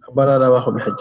ኣበራራባኹም ሕጂ።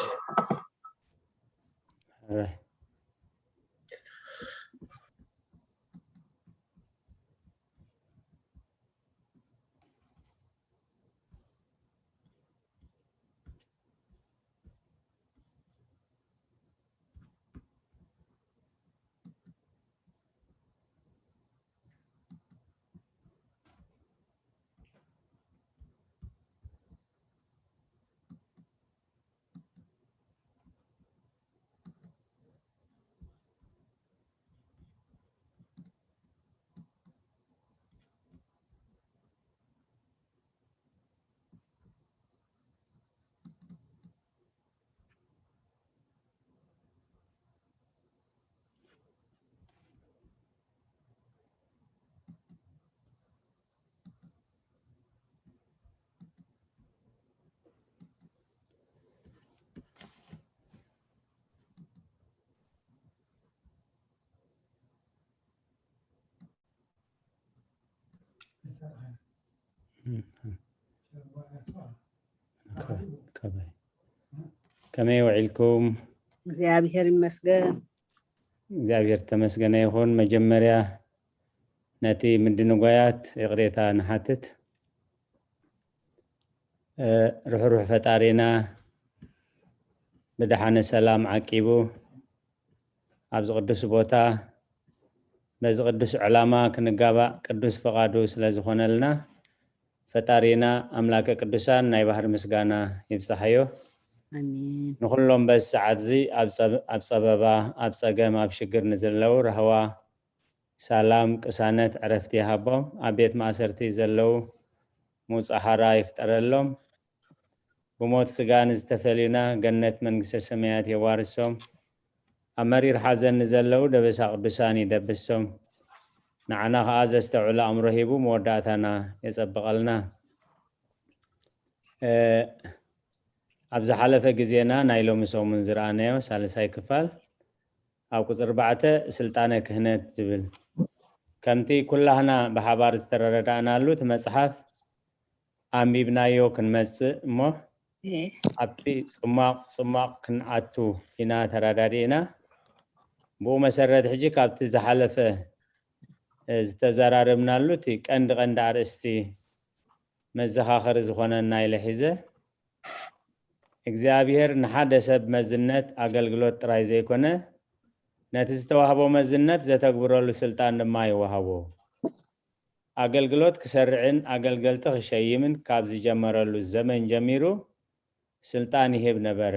ከመይ ውዒልኩም? እግዚኣብሔር ይመስገን። እግዚኣብሔር ተመስገነ ይኹን። መጀመርያ ነቲ ምድንጓያት ይቕሬታ ንሓትት። ርሕሩሕ ፈጣሪና ብደሓነ ሰላም ዓቂቡ ኣብዚ ቅዱስ ቦታ በዚ ቅዱስ ዕላማ ክንጋባእ ቅዱስ ፍቓዱ ስለ ዝኾነልና ፈጣሪና ኣምላከ ቅዱሳን ናይ ባህር ምስጋና ይብጻሓዮ። ኣሜን። ንኹሎም በዚ ሰዓት እዚ ኣብ ጸብ-፣ ኣብ ጸበባ፣ ኣብ ጸገም፣ ኣብ ሽግር ንዘለዉ ራህዋ፣ ሰላም፣ ቅሳነት፣ ዕረፍቲ ይሃቦም። ኣብ ቤት ማእሰርቲ ዘለዉ ሙጻ ሓራ ይፍጠረሎም። ብሞት ስጋ ንዝተፈልዩና ገነት መንግስተ ሰማያት የዋርሶም። ኣብ መሪር ሓዘን ንዘለዉ ደበሳ ቅዱሳን ይደብሶም። ንዓና ኸኣ ዘስተውዕል ኣእምሮ ሂቡ መወዳእታና የጸብቐልና። እ፣ ኣብ ዝሓለፈ ግዜና ናይ ሎሚ ሰሙን ዝረኣናዮ ሳልሳይ ክፋል ኣብ ቁጽሪ ኣርባዕተ ስልጣነ ክህነት ዝብል ከምቲ ኩላህና ብሓባር ዝተረዳእናሉ እቲ መጽሓፍ ኣንቢብናዮ ክንመጽእ እሞ፣ እ። ኣብቲ ጽሟቕ ጽሟቕ ክንኣቱ ኢና ተረዳዲእና። ብኡ መሰረት ሕጂ ካብቲ ዝሓለፈ፣ እ፣ ዝተዘራረብናሉ እቲ ቀንዲ ቀንዲ ኣርእስቲ መዘኻኸሪ ዝኾነና ኢለ ሒዘ። እግዚኣብሔር ንሓደ ሰብ መዝነት ኣገልግሎት ጥራይ ዘይኮነ፣ ነቲ ዝተዋህቦ መዝነት ዘተግብረሉ ስልጣን ድማ ይወሃቦ። ኣገልግሎት ክሰርዕን ኣገልገልቲ ክሸይምን ካብ ዝጀመረሉ ዘመን ጀሚሩ ስልጣን ይህብ ነበረ።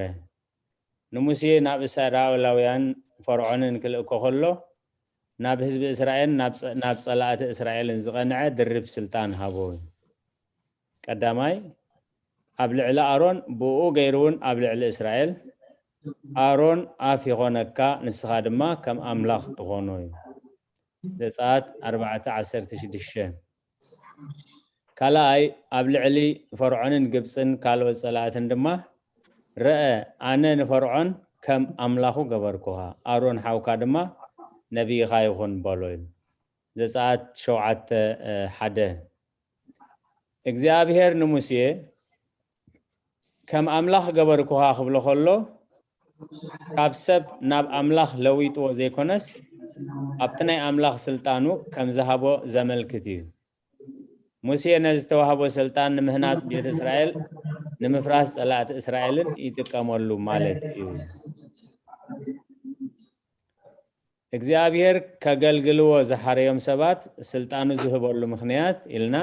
ንሙሴ ናብ እስራኤላውያን ፈርዖንን ክልእኮ ከሎ፣ ናብ ህዝቢ እስራኤል፣ ናብ ጸ-፣ ናብ ጸላእቲ እስራኤልን ዝቐንዐ ድርብ ስልጣን ሃቦ። ቀዳማይ፣ ኣብ ልዕሊ ኣሮን፣ ብኡ ገይሩ እውን ኣብ ልዕሊ እስራኤል፣ ኣሮን ኣፍ ይኾነካ፣ ንስኻ ድማ ከም ኣምላኽ ትኾኖ እዩ። ዘጸኣት ኣርባዕተ ዓሰርተ ሽዱሽተ። ካልኣይ፣ ኣብ ልዕሊ ፈርዖንን ግብጽን ካልኦት ጸላእትን ድማ፣ "ረአ፣ ኣነ ንፈርዖን ከም ኣምላኹ ገበርኩኻ፣ ኣሮን ሓውካ ድማ ነቢይኻ ይኹን" በሎ እዩ። ዘጸኣት ሸውዓተ፣ እ፣ ሓደ። እግዚኣብሔር ንሙሴ፣ "ከም ኣምላኽ ገበርኩኻ" ክብሎ ከሎ፣ ካብ ሰብ ናብ ኣምላኽ ለዊጥዎ ዘይኮነስ፣ ኣብቲ ናይ ኣምላኽ ስልጣኑ ከም ዝሃቦ ዘመልክት እዩ። ሙሴ ነዚ ዝተዋህቦ ስልጣን ንምህናጽ ቤት እስራኤል፣ ንምፍራስ ጸላእቲ እስራኤልን ይጥቀመሉ ማለት እዩ። እግዚኣብሔር ከገልግልዎ ዝሓረዮም ሰባት ስልጣኑ ዝህበሉ ምኽንያት ኢልና፣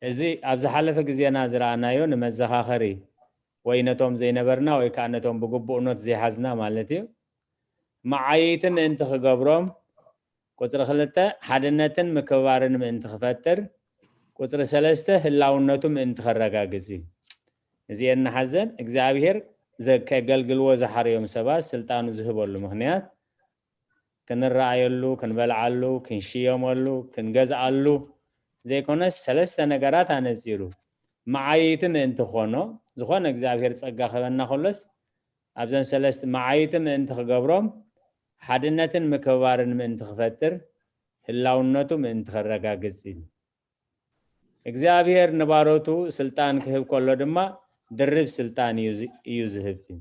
እዚ ኣብ ዝሓለፈ ግዜና ዝረኣናዮ ንመዘኻኸሪ ወይ ነቶም ዘይነበርና ወይ ከኣ ነቶም ብግቡእኖት ዘይሓዝና ማለት እዩ። መዓይይቲ ምእንቲ ክገብሮም፣ ቁጽሪ ክልተ ሓድነትን ምክብባርን ምእንቲ ክፈጥር፣ ቁጽሪ ሰለስተ ህላውነቱ ምእንቲ ከረጋግጽ እዩ። እዚኤን ንሓዘን እግዚኣብሔር ዘ-፣ ከገልግልዎ ዝሓረዮም ሰባት ስልጣኑ ዝህበሉ ምኽንያት ክንረኣየሉ፣ ክንበልዓሉ፣ ክንሽየመሉ፣ ክንገዝኣሉ ዘይኮነስ ሰለስተ ነገራት ኣነጺሩ። መዓይይቲ ምእንቲ ክኾኖ፣ ዝኾነ እግዚኣብሔር ጸጋ ክህበና ከሎስ ኣብዘን ሰለስተ መዓይይቲ ምእንቲ ክገብሮም፣ ሓድነትን ምክብባርን ምእንቲ ክፈጥር፣ ህላውነቱ ምእንቲ ከረጋግጽ እዩ። እግዚኣብሔር ንባሮቱ ስልጣን ክህብ ከሎ ድማ ድርብ ስልጣን እዩ ዝ- እዩ ዝህብ እዩ።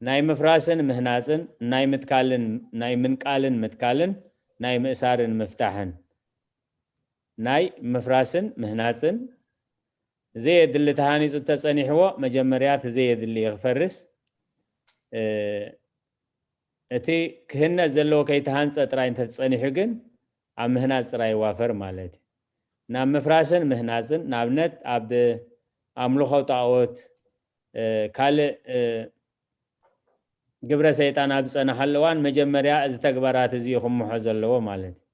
ናይ ምፍራስን ምህናፅን፣ ናይ ምትካልን ናይ ምንቃልን ምትካልን፣ ናይ ምእሳርን ምፍታሕን፣ ናይ ምፍራስን ምህናፅን፣ ዘየድሊ ተሃኒፁ ተፀኒሕዎ መጀመርያ እቲ ዘየድሊ እዩ ክፈርስ። እ፣ እቲ ክህነፅ ዘለዎ ከይተሃንፀ ጥራይ እንተተፀኒሑ ግን ኣብ ምህናፅ ጥራይ ይዋፈር ማለት እዩ። ናብ ምፍራስን ምህናፅን፣ ንኣብነት ኣብ ኣምልኾ ጣዖት፣ እ፣ ካልእ፣ እ፣ ግብረ ሰይጣን ኣብ ዝፀናሓሉ እዋን መጀመርያ እዚ ተግባራት እዚ እዩ ክምሖ ዘለዎ ማለት እዩ።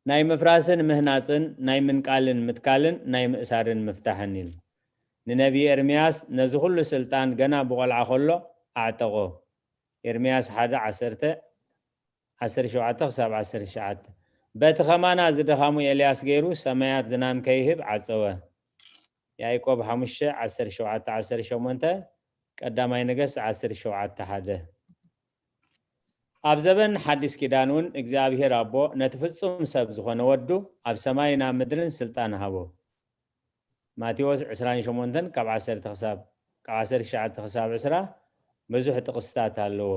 ናይ ምፍራስን ምህናፅን፣ ናይ ምንቃልን ምትካልን፣ ናይ ምእሳርን ምፍታሕን ኢሉ። ንነቢይ ኤርምያስ ነዚ ኩሉ ስልጣን ገና ብቆልዓ ከሎ ኣዕጠቆ። ኤርምያስ ሓደ ዓሰርተ፣ ዓሰርተ ሸውዓተ ክሳብ ዓሰርተ ትሽዓተ። በቲ ከማና ዝደኻሙ ኤልያስ ገይሩ ሰማያት ዝናም ከይህብ ዓጸወ። ያዕቆብ ሓሙሽተ ዓሰርተ ሸውዓተ ዓሰርተ ሸሞንተ፣ ቀዳማይ ነገስት ዓሰርተ ሸውዓተ ሓደ። ኣብ ዘበን ሓዲስ ኪዳን እውን እግዚኣብሔር ኣቦ ነቲ ፍጹም ሰብ ዝኾነ ወዱ ኣብ ሰማይ ናብ ምድርን ስልጣን ሃቦ። ማቴዎስ ዕስራን ሸሞንተን ካብ ዓሰርተ ክሳብ፣ ካብ ዓሰርተ ትሽዓተ ክሳብ ዕስራ ብዙሕ ጥቕስታት ኣለዎ።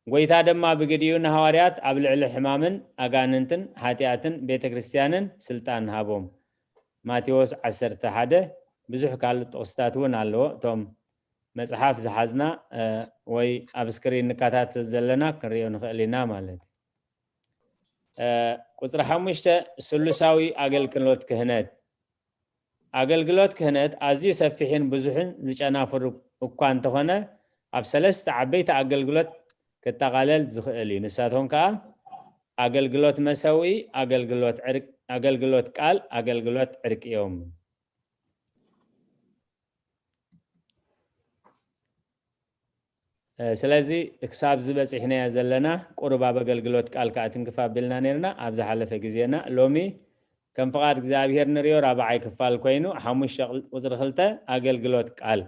ጎይታ ድማ ብግዲኡ ንሃዋርያት ኣብ ልዕሊ ሕማምን ኣጋንንትን ሓጢኣትን ቤተ ክርስቲያንን ስልጣን ሃቦም። ማቴዎስ ዓሰርተ ሓደ ብዙሕ ካልእ ጥቕስታት እውን ኣለዎ። እቶም መጽሓፍ ዝሓዝና፣ እ፣ ወይ ኣብ ስክሪን ንከታተል ዘለና ክንሪኦ ንኽእል ኢና ማለት እዩ። እ፣ ቁጽሪ ሓሙሽተ፣ ስሉሳዊ ኣገልግሎት ክህነት። ኣገልግሎት ክህነት ኣዝዩ ሰፊሕን ብዙሕን ዝጨናፍር እኳ እንተኾነ፣ ኣብ ሰለስተ ዓበይቲ ኣገልግሎት ክጠቓለል ዝኽእል እዩ። ንሳቶም ከኣ ኣገልግሎት መሰውኢ፣ ኣገልግሎት ዕርቅ-፣ ኣገልግሎት ቃል፣ ኣገልግሎት ዕርቂ እዮም። እ፣ ስለዚ ክሳብ ዝበፂሕናዮ ዘለና ቁሩብ ኣብ ኣገልግሎት ቃል ከዓ ትንክፍ ኣቢልና ነርና። ኣብ ዝሓለፈ ግዜና፣ ሎሚ ከም ፍቓድ እግዚኣብሔር ንሪኦ ራብዓይ ክፋል ኮይኑ፣ ሓሙሽተ ቁፅሪ ክልተ ኣገልግሎት ቃል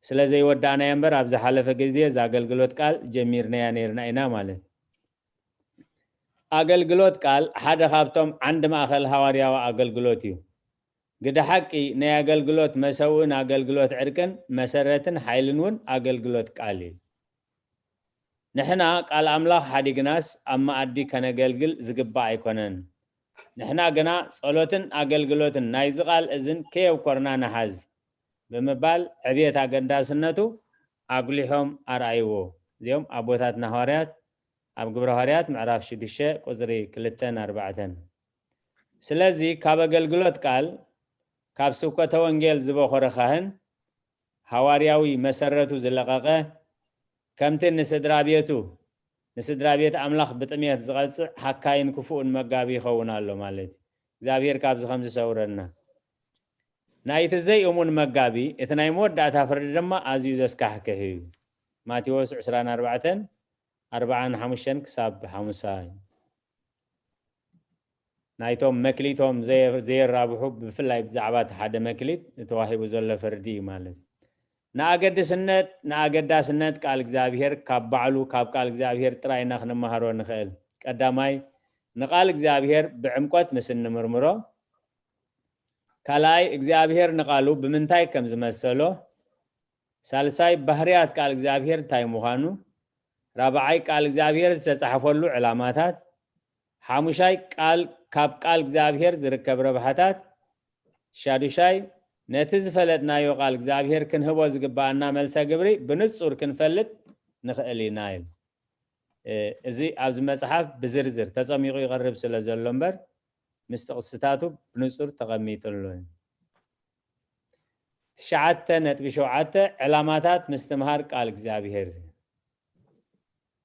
ስለ ዘይወዳእናዮ እምበር፣ ኣብ ዝሓለፈ ግዜ እዚ ኣገልግሎት ቃል ጀሚርናያ ነርና ኢና ማለት። ኣገልግሎት ቃል ሓደ ካብቶም ዓንዲ ማእኸል ሃዋርያዊ ኣገልግሎት እዩ። ግደ ሓቂ ናይ ኣገልግሎት መሰውእን ኣገልግሎት ዕርቅን መሰረትን ሓይልን እውን ኣገልግሎት ቃል እዩ። ንሕና ቃል ኣምላኽ ሓዲግናስ ኣብ መኣዲ ከነገልግል ዝግባእ ኣይኮነን። ንሕና ግና ጸሎትን ኣገልግሎትን ናይዚ ቃል እዝን ከየብኮርና ንሓዝ ብምባል ዕብየት ኣገዳስነቱ ኣጉሊሖም ኣርኣይዎ። እዚኦም ኣቦታትና ሃዋርያት ኣብ ግብረ ሃዋርያት ምዕራፍ ሽዱሽተ ቁጽሪ ክልተን ኣርባዕተን። ስለዚ ካብ ኣገልግሎት ቃል፣ ካብ ስብከተ ወንጌል ዝበኾረ ካህን፣ ሃዋርያዊ መሰረቱ ዝለቐቐ፣ ከምቲ ንስድራ ቤቱ፣ ንስድራ ቤት ኣምላኽ ብጥሜት ዝቐጽዕ ሃካይን ክፉእን መጋቢ ይኸውን ኣሎ ማለት እዩ። እግዚኣብሔር ካብዚ ከም ዝሰውረና። ናይቲ ዘይእሙን መጋቢ እቲ ናይ መወዳእታ ፍርዲ ድማ ኣዝዩ ዘስካሕክሕ እዩ። ማቴዎስ ዕስራን ኣርባዕተን፣ ኣርባዓን ሓሙሽተን ክሳብ ሓሙሳይ። ናይቶም መክሊቶም ዘየ-፣ ዘየራብሑ፣ ብፍላይ ብዛዕባ እቲ ሓደ መክሊት ተዋሂቡ ዘሎ ፍርዲ እዩ ማለት እዩ። ንኣገድስነት፣ ንኣገዳስነት ቃል እግዚኣብሔር ካብ ባዕሉ፣ ካብ ቃል እግዚኣብሔር ጥራይ ኢና ክንመሃሮ ንኽእል። ቀዳማይ፣ ንቃል እግዚኣብሔር ብዕምቆት ምስ እንምርምሮ፣ ካልኣይ፣ እግዚኣብሔር ንቃሉ ብምንታይ ከም ዝመሰሎ፣ ሳልሳይ፣ ባህርያት ቃል እግዚኣብሔር እንታይ ምዃኑ፣ ራብዓይ፣ ቃል እግዚኣብሔር ዝተጻሕፈሉ ዕላማታት፣ ሓሙሻይ፣ ቃል፣ ካብ ቃል እግዚኣብሔር ዝርከብ ረብሓታት፣ ሻዱሻይ፣ ነቲ ዝፈለጥናዮ ቃል እግዚኣብሔር ክንህቦ ዝግባኣና መልሰ ግብሪ ብንጹር ክንፈልጥ ንኽእል ኢና ይብል። እ፣ እዚ ኣብዚ መጽሓፍ ብዝርዝር ተጸሚቑ ይቐርብ ስለ ዘሎ እምበር፣ ምስ ጥቕስታቱ ብንጹር ተቐሚጡ ኣሎ። ትሽዓተ ነጥቢ ሸውዓተ፣ ዕላማታት ምስትምሃር ቃል እግዚኣብሔር።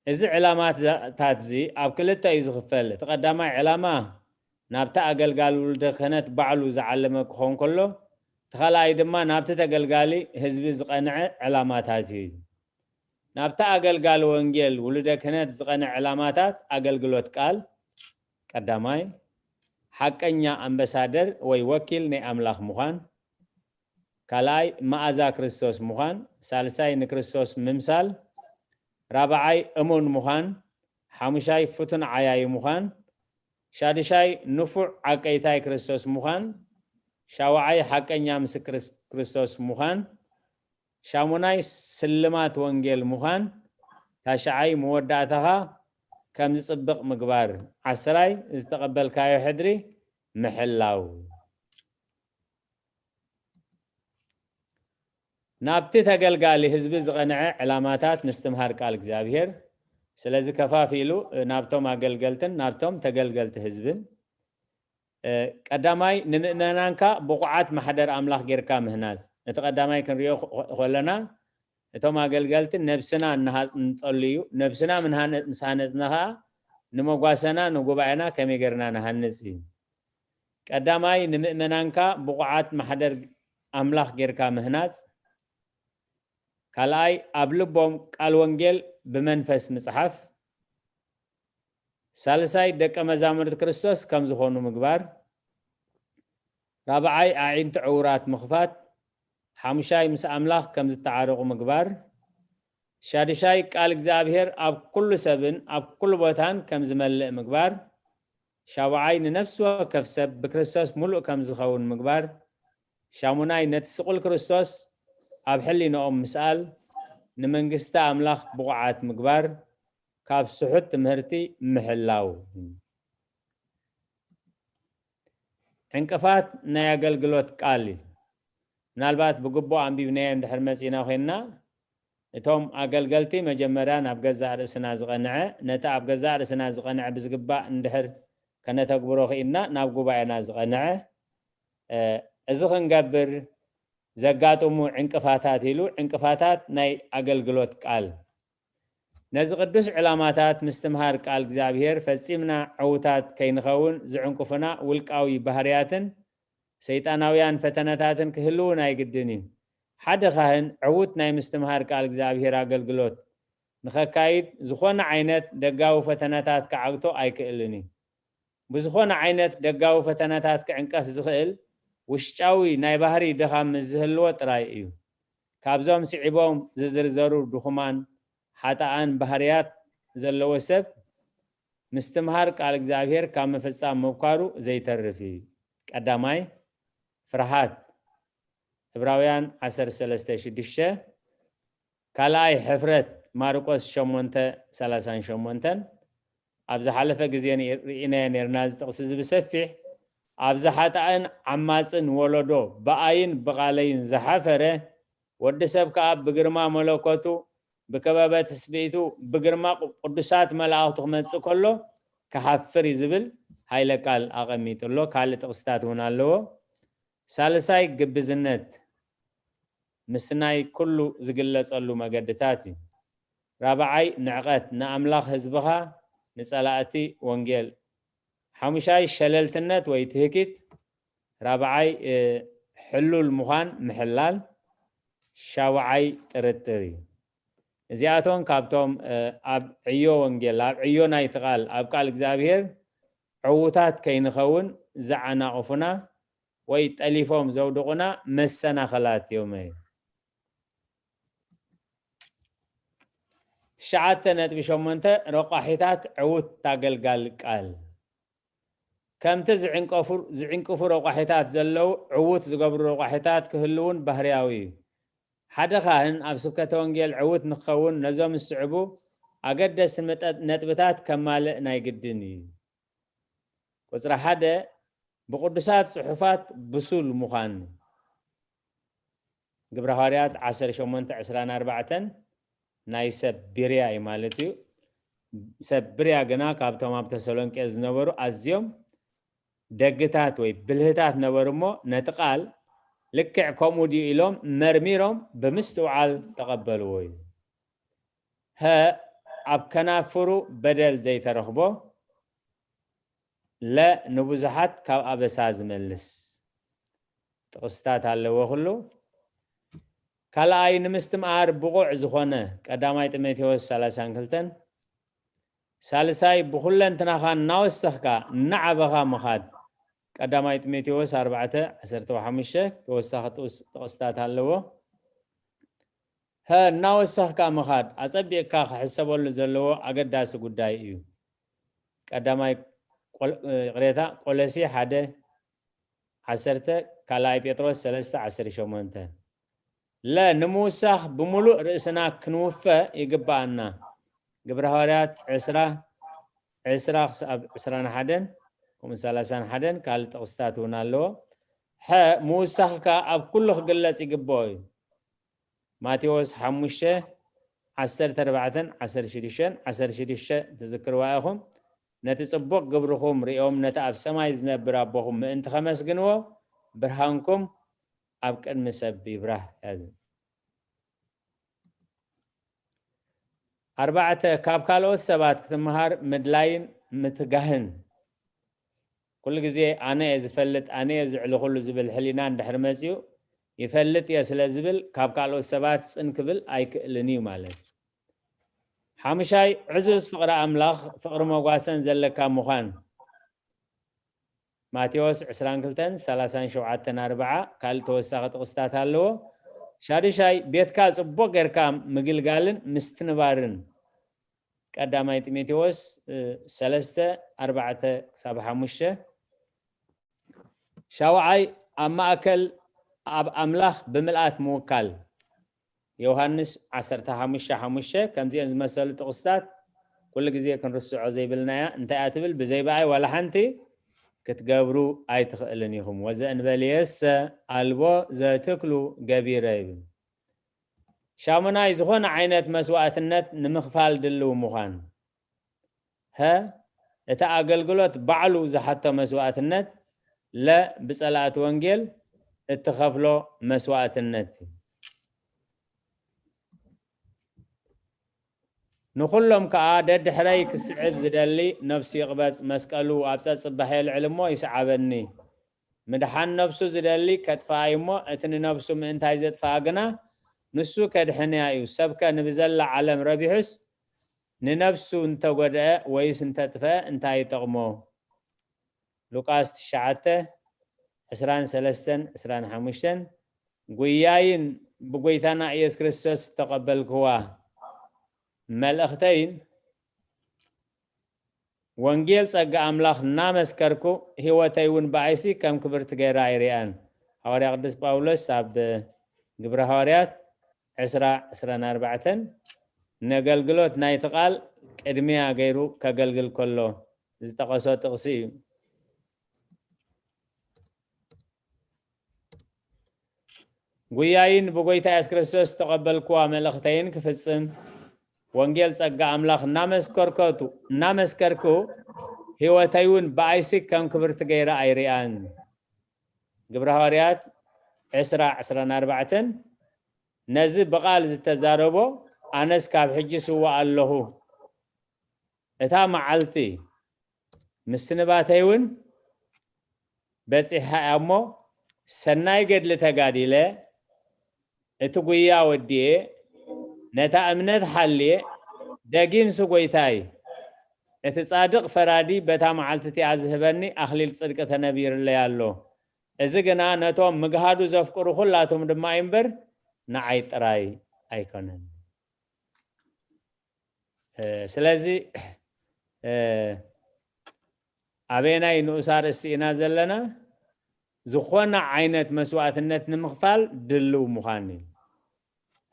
እዚ ዕላማታት እዚ ኣብ ክልተ እዩ ዝኽፈል። እቲ ቀዳማይ ዕላማ ናብቲ ኣገልጋሊ ውሉደ ክህነት ባዕሉ ዝዓለመ ክኸውን ከሎ፣ እቲ ካልኣይ ድማ ናብቲ ተገልጋሊ ህዝቢ ዝቐንዐ ዕላማታት እዩ። ናብቲ ኣገልጋሊ ወንጌል ውሉደ ክህነት ዝቐንዐ ዕላማታት ኣገልግሎት ቃል፣ ቀዳማይ፣ ሓቀኛ ኣምባሳደር ወይ ወኪል ናይ ኣምላኽ ምዃን፣ ካልኣይ፣ መኣዛ ክርስቶስ ምዃን፣ ሳልሳይ፣ ንክርስቶስ ምምሳል፣ ራብዓይ፣ እሙን ምዃን፣ ሓሙሻይ፣ ፍቱን ዓያዪ ምዃን፣ ሻዱሻይ፣ ንፉዕ ዓቀይታይ ክርስቶስ ምዃን፣ ሻውዓይ ሓቀኛ ምስክር ክርስቶስ ምዃን፣ ሻሙናይ ስልማት ወንጌል ምዃን፣ ታሽዓይ መወዳእታኻ ከም ዝጽብቕ ምግባር፣ ዓስራይ ዝተቐበልካዮ ሕድሪ ምሕላው። ናብቲ ተገልጋሊ ህዝቢ ዝቐንዐ ዕላማታት ምስትምሃር ቃል እግዚኣብሔር። ስለዚ ከፋፊሉ ናብቶም ኣገልገልትን ናብቶም ተገልገልቲ ህዝብን። ቀዳማይ ንምእመናንካ ብቑዓት ማሕደር ኣምላኽ ጌርካ ምህናጽ። እቲ ቀዳማይ ክንሪኦ ከለና እቶም ኣገልገልቲ ነብስና እንሃንጸሉ እዩ። ነብስና ምስ ሃነጽና ኸኣ ንመጓሰና ንጉባኤና ከመይ ጌርና ንሃንጽ እዩ። ቀዳማይ ንምእመናንካ ብቑዓት ማሕደር ኣምላኽ ጌርካ ምህናጽ። ካልኣይ ኣብ ልቦም ቃል ወንጌል ብመንፈስ ምጽሓፍ። ሳልሳይ ደቀ መዛሙርቲ ክርስቶስ ከም ዝኾኑ ምግባር። ራብዓይ ኣዒንቲ ዕውራት ምኽፋት። ሓሙሻይ ምስ ኣምላኽ ከም ዝተዓረቑ ምግባር። ሻድሻይ ቃል እግዚኣብሔር ኣብ ኩሉ ሰብን ኣብ ኩሉ ቦታን ከም ዝመልእ ምግባር። ሻውዓይ ንነፍሲ ወከፍ ሰብ ብክርስቶስ ሙሉእ ከም ዝኸውን ምግባር። ሻሙናይ ነቲ ስቑል ክርስቶስ ኣብ ሕሊንኦም ምስኣል። ንመንግስቲ ኣምላኽ ብቑዓት ምግባር። ካብ ስሑት ትምህርቲ ምሕላው። ዕንቅፋት ናይ ኣገልግሎት ቃል እዩ። ምናልባት ብግቡእ ኣንቢብናዮ እንድሕር መጺና ኮይንና፣ እቶም ኣገልገልቲ መጀመርያ ናብ ገዛእ ርእስና ዝቐንዐ፣ ነቲ ኣብ ገዛእ ርእስና ዝቐንዐ ብዝግባእ እንድሕር ከነተግብሮ ክኢልና ናብ ጉባኤና ዝቐንዐ፣ እ፣ እዚ ክንገብር ዘጋጥሙ ዕንቅፋታት ኢሉ ዕንቅፋታት ናይ ኣገልግሎት ቃል። ነዚ ቅዱስ ዕላማታት ምስትምሃር ቃል እግዚኣብሔር ፈጺምና ዕዉታት ከይንኸውን ዝዕንቅፉና ውልቃዊ ባህርያትን ሰይጣናውያን ፈተነታትን ክህልዉ ናይ ግድን እዩ። ሓደ ካህን ዕዉት ናይ ምስትምሃር ቃል እግዚኣብሔር ኣገልግሎት ንኸካይድ ዝኾነ ዓይነት ደጋዊ ፈተነታት ክዓግቶ ኣይክእልን እዩ። ብዝኾነ ዓይነት ደጋዊ ፈተነታት ክዕንቀፍ ዝኽእል ውሽጫዊ ናይ ባህሪ ድኻም ምስ ዝህልዎ ጥራይ እዩ። ካብዞም ስዒቦም ዝዝርዘሩ ድኹማን ሓጥኣን ባህርያት ዘለዎ ሰብ ምስትምሃር ቃል እግዚኣብሔር ካብ ምፍጻም ምብኳሩ ዘይተርፍ እዩ። ቀዳማይ ፍርሃት፣ ዕብራውያን ዓሰርተ ሰለስተ ሽዱሽተ። ካልኣይ ሕፍረት፣ ማርቆስ ሸሞንተ ሰላሳን ሸሞንተን። ኣብ ዝሓለፈ ግዜ ርኢናዮ ነርና እዚ ጥቕሲ እዚ ብሰፊሕ። ኣብዚ ሓጥኣን ዓማጽን ወለዶ ብኣይን ብቓለይን ዝሓፈረ፣ ወዲ ሰብ ከኣ ብግርማ መለኮቱ ብከበበ ትስብእቱ ብግርማ ቅዱሳት መላእኽቱ ክመጽእ ከሎ ክሓፍር እዩ ዝብል ሃይለ ቃል ኣቐሚጡ ኣሎ። ካልእ ጥቕስታት እውን ኣለዎ። ሳልሳይ ግብዝነት ምስናይ ኩሉ ዝግለጸሉ መገድታት እዩ። ራብዓይ ንዕቐት ንኣምላኽ ህዝብኻ ንጸላእቲ ወንጌል። ሓሙሻይ ሸለልትነት ወይ ትህኪት። ራብዓይ ሕሉል ምዃን ምሕላል። ሻውዓይ ጥርጥር እዩ። እዚኣቶም ካብቶም ኣብ ዕዮ ወንጌል ኣብ ዕዮ ናይቲ ቃል ኣብ ቃል እግዚኣብሔር ዕዉታት ከይንኸውን ዝዓናቕፉና ወይ ጠሊፎም ዘውድቑና መሰናኸላት እዮም። ትሽዓተ ነጥቢ ሸሞንተ ረቋሒታት ዕዉት ኣገልጋሊ ቃል። ከምቲ ዝዕንቀፉ ዝዕንቅፉ ረቋሒታት ዘለዉ ዕዉት ዝገብሩ ረቋሒታት ክህልውን ባህርያዊ እዩ። ሓደ ካህን ኣብ ስብከተ ወንጌል ዕዉት ንክኸውን ነዞም ዝስዕቡ ኣገደስቲ መጠ- ነጥብታት ከማልእ ናይ ግድን እዩ። ቁጽሪ ሓደ ብቅዱሳት ጽሑፋት ብሱል ምዃን። ግብረ ሃዋርያት ዓሰርተ ሸሞንተ ዕስራን ኣርባዕተን ናይ ሰብ ቢርያ እዩ ማለት እዩ። ሰብ ቢርያ ግና ካብቶም ኣብ ተሰሎንቄ ዝነበሩ ኣዝዮም ደግታት ወይ ብልህታት ነበሩ እሞ ነቲ ቃል ልክዕ ከምኡ ድዩ ኢሎም መርሚሮም ብምስትውዓል ተቐበልዎ እዩ። ሀ ኣብ ከናፍሩ በደል ዘይተረኽቦ። ለ ንብዙሓት ካብ ኣበሳ ዝመልስ ጥቕስታት ኣለዎ ኩሉ። ካልኣይ ንምስትምኣር ብቑዕ ዝኾነ ቀዳማይ ጢሞቴዎስ ሰላሳን ክልተን። ሳልሳይ ብኹለንትናኻ እናወሰኽካ እናዓበኻ ምኻድ ቀዳማይ ጢሞቴዎስ ኣርባዕተ ዓሰርተ ሓሙሽተ። ተወሳኺ ጥቕስታት ኣለዎ። ሀ እናወሰኽካ ምኻድ ኣጸቢቕካ ክሕሰበሉ ዘለዎ ኣገዳሲ ጉዳይ እዩ። ቀዳማይ ይቕሬታ ቆለሲ ሓደ ዓሰርተ፣ ካልኣይ ጴጥሮስ ሰለስተ ዓሰርተ ሸሞንተ። ለ ንምውሳኽ ብምሉእ ርእስና ክንውፈ ይግብኣና። ግብረ ሃዋርያት ዕስራ፣ ዕስራ ክሳብ ዕስራን ሓደን፣ ከምኡ ሰላሳን ሓደን ካልእ ጥቕስታት እውን ኣለዎ። ሐ ምውሳኽ ከኣ ኣብ ኩሉ ክግለጽ ይግብኦ እዩ። ማቴዎስ ሓሙሽተ፣ ዓሰርተ ኣርባዕተን ዓሰርተ ሽዱሽተን፣ ዓሰርተ ሽዱሽተ ትዝክርዋ ኢኹም። ነቲ ጽቡቕ ግብርኹም ሪኦም ነቲ ኣብ ሰማይ ዝነብር ኣቦኹም ምእንቲ ከመስግንዎ ብርሃንኩም ኣብ ቅድሚ ሰብ ይብራህ። ያዝ። ኣርባዕተ፣ ካብ ካልኦት ሰባት ክትመሃር ምድላይን ምትጋህን። ኩሉ ግዜ ኣነ እየ ዝፈልጥ፣ ኣነ እየ ዝዕሊ ኩሉ ዝብል ሕሊና እንድሕር መጺኡ፣ ይፈልጥ እየ ስለ ዝብል ካብ ካልኦት ሰባት ጽን ክብል ኣይክእልን እዩ ማለት እዩ። ሓሙሻይ፣ ዕዙዝ ፍቕሪ ኣምላኽ፣ ፍቕሪ መጓሰን ዘለካ ምዃን። ማቴዎስ ዕስራን ክልተን ሰላሳን ሸውዓተን ኣርብዓ ካልእ ተወሳኺ ጥቕስታት ኣለዎ። ሻዱሻይ፣ ቤትካ ጽቡቕ ጌርካ ምግልጋልን ምስትንባርን። ቀዳማይ ጢሞቴዎስ፣ እ፣ ሰለስተ፣ ኣርባዕተ ክሳብ ሓሙሽተ። ሻውዓይ፣ ኣብ ማእከል ኣብ ኣምላኽ ብምልኣት ምውካል። ዮሃንስ ዓሰርተ ሓሙሽተ ሓሙሽተ። ከምዚአን ዝመሰሉ ጥቕስታት ኩሉ ግዜ ክንርስዖ ዘይብልናያ። እንታይ እያ ትብል? ብዘይ ብኣይ ዋላ ሓንቲ ክትገብሩ ኣይትኽእልን ኢኹም። ወዘእንበልየሰ ኣልቦ ዘትክሉ ገቢረ ይብል። ሻሙናይ፣ ዝኾነ ዓይነት መስዋእትነት ንምኽፋል ድልው ምዃን። ሀ፣ እቲ ኣገልግሎት ባዕሉ ዝሓቶ መስዋእትነት። ለ፣ ብጸላእቲ ወንጌል እትኸፍሎ መስዋእትነት እዩ። ንኹሎም ከኣ ደድሕረይ ክስዕብ ዝደሊ ነፍሱ ይቕበጽ፣ መስቀሉ ኣብ ጸጽባሕ የልዕል እሞ ይስዓበኒ። ምድሓን ነፍሱ ዝደሊ ከጥፍኣ እዩ እሞ፣ እቲ ንነፍሱ ምእንታይ ዘጥፍኣ ግና ንሱ ከድሕንያ እዩ። ሰብከ ንብዘላ ዓለም ረቢሑስ ንነፍሱ እንተጎድአ ወይስ እንተጥፍአ እንታይ ይጠቕሞ? ሉቃስ ትሽዓተ፣ ዕስራን ሰለስተን፣ ዕስራን ሓሙሽተን። ጉያይን ብጎይታና ኢየሱስ ክርስቶስ ዝተቐበልክዋ መልእኽተይን ወንጌል ጸጋ ኣምላኽ እናመስከርኩ፣ ህይወተይ እውን ብኣይሲ ከም ክብርቲ ገይረ ኣይርእያን። ሃዋርያ ቅዱስ ጳውሎስ ኣብ ግብረ ሃዋርያት ዕስራ፣ ዕስራን ኣርባዕተን፣ ነገልግሎት ናይቲ ቃል ቅድሚያ ገይሩ ከገልግል ከሎ ዝጠቐሶ ጥቕሲ እዩ። ጉያይን ብጎይታ የሱስ ክርስቶስ ዝተቐበልክዋ መልእኽተይን ክፍጽም፣ ወንጌል ጸጋ ኣምላኽ እናመስከርከቱ-፣ እናመስከርኩ፣ ህይወተይ እውን ብኣይሲ ከም ክብርቲ ገይረ ኣይርእያን። ግብረ ሃዋርያት ዕስራ፣ ዕስራን ኣርባዕተን፣ ነዚ ብቓል ዝተዛረቦ ኣነስ ካብ ሕጂ ስዋእ ኣለኹ። እታ መዓልቲ ምስንባተይ እውን በጺሓ እያ እሞ፣ ሰናይ ገድሊ ተጋዲለ፣ እቲ ጉያ ወዲኤ፣ ነታ እምነት ሓልየ፣ ደጊምሲ ጐይታይ፣ እቲ ጻድቕ ፈራዲ በታ መዓልቲ እቲኣ ዝህበኒ ኣኽሊል ጽድቂ ተነቢርለይ ኣሎ። እዚ ግና ነቶም ምግሃዱ ዘፍቅሩ ኹላቶም ድማ እዩ እምበር፣ ንዓይ ጥራይ ኣይኮነን። እ፣ ስለዚ፣ እ፣ ኣበየናይ ንኡስ ኣርእስቲ ኢና ዘለና? ዝኾነ ዓይነት መስዋእትነት ንምኽፋል ድልው ምዃን እዩ።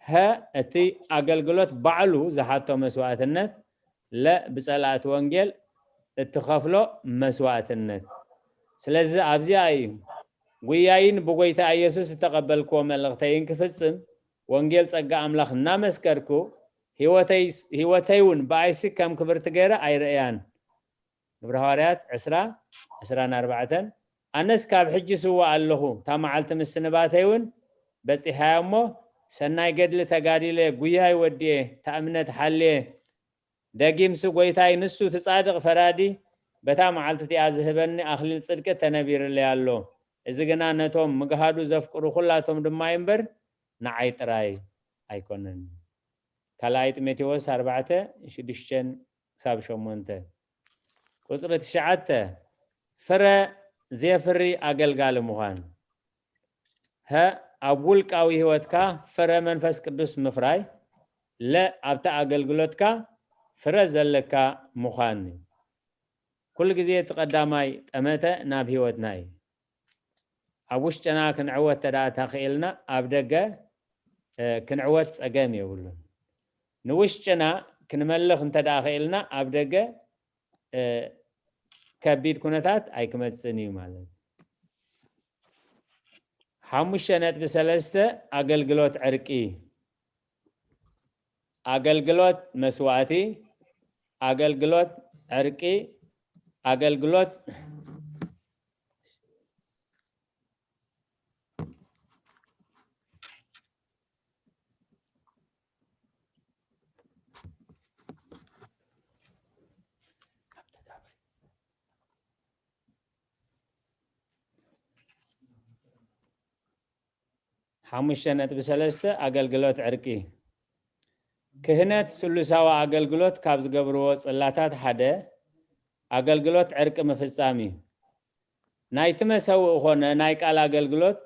ሀ፣ እቲ ኣገልግሎት ባዕሉ ዝሓቶ መስዋእትነት። ለ፣ ብጸላእቲ ወንጌል እትኸፍሎ መስዋእትነት። ስለዚ ኣብዚኣ እዩ፣ ጉያይን ብጎይታ ኢየሱስ ዝተቐበልክዎ መልእኽተይን ክፍጽም፣ ወንጌል ጸጋ ኣምላኽ እናመስከርኩ፣ ህይወተይ፣ ህይወተይ እውን ብኣይሲ ከም ክብርቲ ገይረ ኣይርእያን። ግብረ ሃዋርያት ዕስራ፣ ዕስራን ኣርባዕተን። ኣነስ ካብ ሕጂ ስዋእ ኣለኹ፣ እታ መዓልቲ ምስንባተይ እውን በጺሓያ እሞ፣ ሰናይ ገድሊ ተጋዲለ፣ ጉያይ ወዲኤ፣ እታ እምነት ሓልየ፣ ደጊምሲ ጐይታይ ንሱ እቲ ጻድቕ ፈራዲ በታ መዓልቲ እቲኣ ዝህበኒ ኣኽሊል ጽድቂ ተነቢርለይ ኣሎ። እዚ ግና ነቶም ምግሃዱ ዘፍቅሩ ኹላቶም ድማ እዩ እምበር፣ ንዓይ ጥራይ ኣይኮነን። ካልኣይ ጢሞቴዎስ ኣርባዕተ፣ ሽዱሽተ ክሳብ ሸሞንተ። ቁጽሪ ትሽዓተ፣ ፍረ ዜፍሪ ኣገልጋሊ ምዃን። ሀ፣ ኣብ ውልቃዊ ህይወትካ ፍረ መንፈስ ቅዱስ ምፍራይ። ለ፣ ኣብቲ ኣገልግሎትካ ፍረ ዘለካ ምዃን። ኩሉ ግዜ እቲ ቀዳማይ ጠመተ ናብ ህይወትና እዩ። ኣብ ውሽጥና ክንዕወት እንተ ደኣ ተኽኢልና ኣብ ደገ እ፣ ክንዕወት ጸገም የብሉን። ንውሽጥና ክንመልኽ እንተ ደኣ ኽኢልና ኣብ ደገ እ፣ ከቢድ ኩነታት ኣይክመጽእን እዩ ማለት እዩ። ሓሙሽተ ነጥቢ ሰለስተ ኣገልግሎት ዕርቂ። ኣገልግሎት መስዋእቲ፣ ኣገልግሎት ዕርቂ፣ ኣገልግሎት ሓሙሽተ ነጥቢ ሰለስተ ኣገልግሎት ዕርቂ። ክህነት ስሉሳዊ ኣገልግሎት ካብ ዝገብርዎ ጽላታት ሓደ ኣገልግሎት ዕርቂ ምፍጻም እዩ። ናይቲ መሰውእ ኾነ ናይ ቃል ኣገልግሎት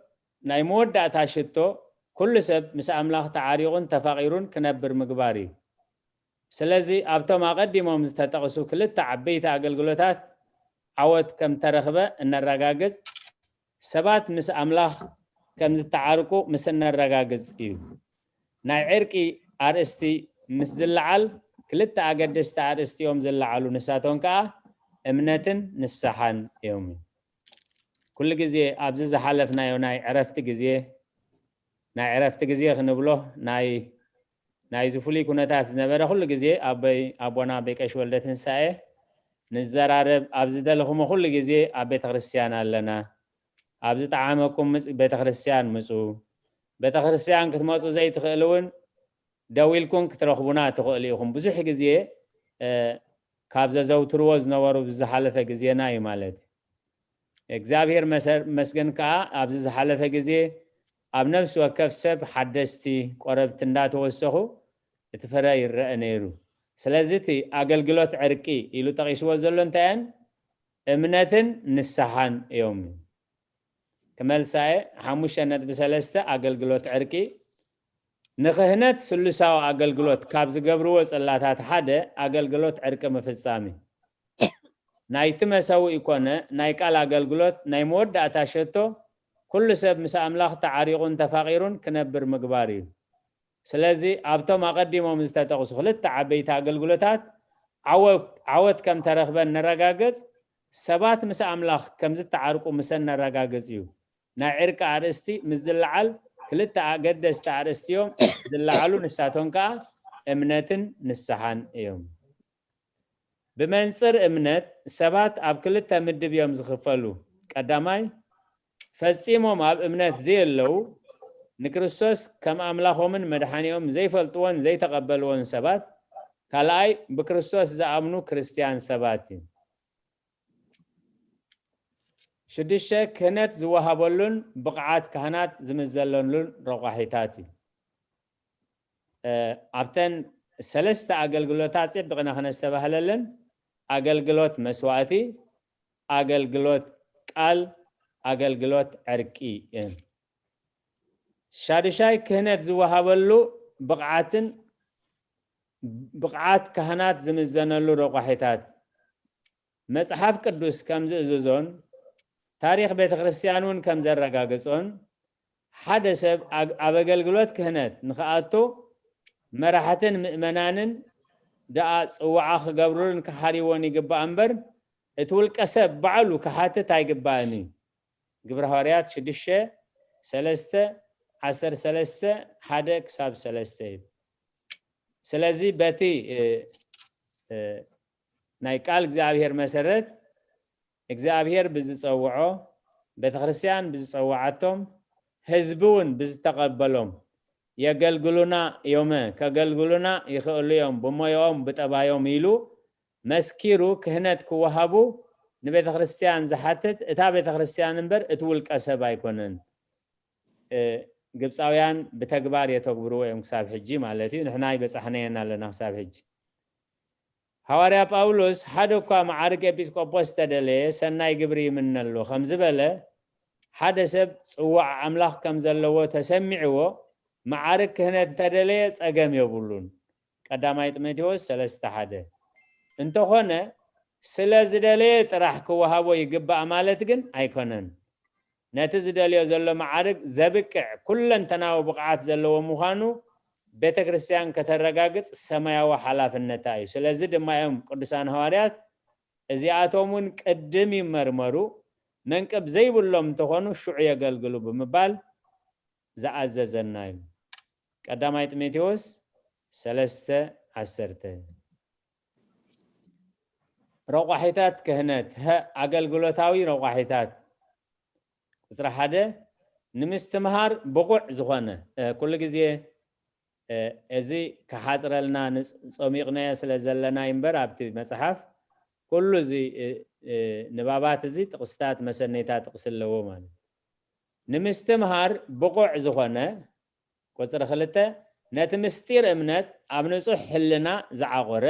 ናይ መወዳእታ ሽቶ ኩሉ ሰብ ምስ ኣምላኽ ተዓሪቑን ተፋቒሩን ክነብር ምግባር እዩ። ስለዚ ኣብቶም ኣቐዲሞም ዝተጠቕሱ ክልተ ዓበይቲ ኣገልግሎታት ዓወት ከም ተረኽበ እነረጋግጽ ሰባት ምስ ኣምላኽ ከም ዝተዓርቁ ምስ እነረጋግጽ እዩ። ናይ ዕርቂ ኣርእስቲ ምስ ዝለዓል ክልተ ኣገደስቲ ኣርእስቲ እዮም ዝለዓሉ፣ ንሳቶም ከኣ እምነትን ንስሓን እዮም። ኩሉ ግዜ ኣብዚ ዝሓለፍናዮ ናይ ዕረፍቲ ግዜ ናይ ዕረፍቲ ግዜ ክንብሎ ናይ ናይዚ ፍሉይ ኩነታት ዝነበረ ኩሉ ግዜ ኣቦይ ኣቦና ኣቦይ ቀሺ ወልደ ትንሳኤ ንዘራረብ ኣብ ዝደለኹሞ ኩሉ ግዜ ኣብ ቤተ ክርስቲያን ኣለና። ኣብ ዝጠዓመኩም ምጽ ቤተ ክርስቲያን ምጹ። ቤተ ክርስቲያን ክትመጹ ዘይትኽእሉ እውን ደዊልኩም ክትረኽቡና ትኽእሉ ኢኹም። ብዙሕ ግዜ እ፣ ካብ ዘዘውትርዎ ዝነበሩ ብዝሓለፈ ግዜና እዩ ማለት እዩ። እግዚኣብሔር መሰር-፣ መስገን ከኣ ኣብዚ ዝሓለፈ ግዜ ኣብ ነፍሲ ወከፍ ሰብ ሓደስቲ ቆረብቲ እንዳተወሰኹ እቲ ፍረ ይረአ ነይሩ። ስለዚ እቲ ኣገልግሎት ዕርቂ ኢሉ ጠቒስዎ ዘሎ እንታይ እየን? እምነትን ንስሓን እዮም። ክመልሳየ ሓሙሽተ ነጥቢ ሰለስተ ኣገልግሎት ዕርቂ። ንክህነት ስሉሳዊ ኣገልግሎት ካብ ዝገብርዎ ጽላታት ሓደ ኣገልግሎት ዕርቂ ምፍጻም እዩ። ናይቲ መሰውኢ ኮነ ናይ ቃል ኣገልግሎት ናይ መወዳእታ ሸቶ ኩሉ ሰብ ምስ ኣምላኽ ተዓሪቑን ተፋቒሩን ክነብር ምግባር እዩ። ስለዚ ኣብቶም ኣቐዲሞም ዝተጠቕሱ ክልተ ዓበይቲ ኣገልግሎታት ዓወት፣ ዓወት ከም ተረኽበ ነረጋግጽ፣ ሰባት ምስ ኣምላኽ ከም ዝተዓርቁ ምስ ነረጋግጽ እዩ። ናይ ዕርቂ ኣርእስቲ ምስ ዝለዓል ክልተ ኣገደስቲ ኣርእስቲ እዮም ዝለዓሉ፣ ንሳቶም ከኣ እምነትን ንስሓን እዮም። ብመንጽር እምነት ሰባት ኣብ ክልተ ምድብ እዮም ዝኽፈሉ። ቀዳማይ፣ ፈጺሞም ኣብ እምነት ዘየለዉ፣ ንክርስቶስ ከም ኣምላኾምን መድሓኒኦም ዘይፈልጥዎን ዘይተቐበልዎን ሰባት። ካልኣይ፣ ብክርስቶስ ዝኣምኑ ክርስትያን ሰባት እዩ። ሽዱሽተ፣ ክህነት ዝወሃበሉን ብቕዓት ካህናት ዝምዘለሉን ረቋሒታት እዩ። እ፣ ኣብተን ሰለስተ ኣገልግሎታት ጽብቕና ክነስተባህለለን፣ ኣገልግሎት መስዋእቲ፣ ኣገልግሎት ቃል፣ ኣገልግሎት ዕርቂ እየን። ሻዱሻይ፣ ክህነት ዝወሃበሉ ብቕዓትን ብቕዓት ካህናት ዝምዘነሉ ረቋሒታት። መጽሓፍ ቅዱስ ከም ዝእዝዞን ታሪኽ ቤተ ክርስቲያን እውን ከም ዘረጋግጾን፣ ሓደ ሰብ ኣግ-፣ ኣብ ኣገልግሎት ክህነት ንኽኣቱ መራሕትን ምእመናንን ደኣ ጽዋዓ ክገብሩሉን ክሓርይዎን ይግባእ እምበር፣ እቲ ውልቀ ሰብ ባዕሉ ክሓትት ኣይግባእን እዩ። ግብረ ሃዋርያት ሽዱሽተ፣ ሰለስተ፣ ዓሰርተ ሰለስተ፣ ሓደ ክሳብ ሰለስተ እዩ። ስለዚ በቲ፣ እ፣ እ፣ ናይ ቃል እግዚኣብሔር መሰረት እግዚኣብሔር ብዝጸውዖ፣ ቤተክርስትያን ብዝጸውዓቶም፣ ህዝቢ እውን ብዝተቐበሎም፣ የገልግሉና እዮመ፣ ከገልግሉና ይኽእሉ እዮም፣ ብሞያኦም፣ ብጠባዮም ኢሉ መስኪሩ ክህነት ክወሃቡ ንቤተክርስትያን ዝሓትት እታ ቤተክርስትያን እምበር እቲ ውልቀ ሰብ ኣይኮነን። እ፣ ግብፃውያን ብተግባር የተግብርዎ እዮም ክሳብ ሕጂ ማለት እዩ። ንሕና ኣይበፃሕናዮን ኣለና ክሳብ ሕጂ። ሃዋርያ ጳውሎስ፣ "ሓደ እኳ መዓርግ ኤጲስቆጶስ ተደለየ፣ ሰናይ ግብሪ ይምነሎ" ከም ዝበለ፣ ሓደ ሰብ ጽዋዕ ኣምላኽ ከም ዘለዎ ተሰሚዕዎ፣ መዓርግ ክህነት እንተደለየ ጸገም የብሉን። ቀዳማይ ጢሞቴዎስ ሰለስተ ሓደ። እንተኾነ፣ ስለ ዝደለየ ጥራሕ ክወሃቦ ይግባእ ማለት ግን ኣይኮነን። ነቲ ዝደልዮ ዘሎ መዓርግ ዘብቅዕ ኩለንተናዊ ብቕዓት ዘለዎ ምዃኑ ቤተ ክርስቲያን ከተረጋግጽ ሰማያዊ ሓላፍነታ እዩ። ስለዚ ድማ እዮም ቅዱሳን ሃዋርያት እዚኣቶም እውን ቅድም ይመርመሩ፣ መንቅብ ዘይብሎም እንተኾኑ ሽዑ የገልግሉ ብምባል ዝኣዘዘና እዩ። ቀዳማይ ጢሞቴዎስ ሰለስተ ዓሰርተ። ረቋሒታት ክህነት፣ ሀ፣ ኣገልግሎታዊ ረቋሒታት። ቁጽሪ ሓደ፣ ንምስትምሃር ብቑዕ ዝኾነ፣ እ፣ ኩሉ ግዜ፣ እ፣ እዚ ክሓጽረልና ንጽ-፣ ጸሚቕናዮ ስለ ዘለና እዩ እምበር፣ ኣብቲ መጽሓፍ ኩሉ እዚ፣ እ፣ እ፣ ንባባት እዚ ጥቕስታት መሰነይታ ጥቕሲ ኣለዎ ማለት እዩ። ንምስትምሃር ብቑዕ ዝኾነ፣ ቁጽሪ ክልተ፣ ነቲ ምስጢር እምነት ኣብ ንጹሕ ሕልና ዝዓቖረ።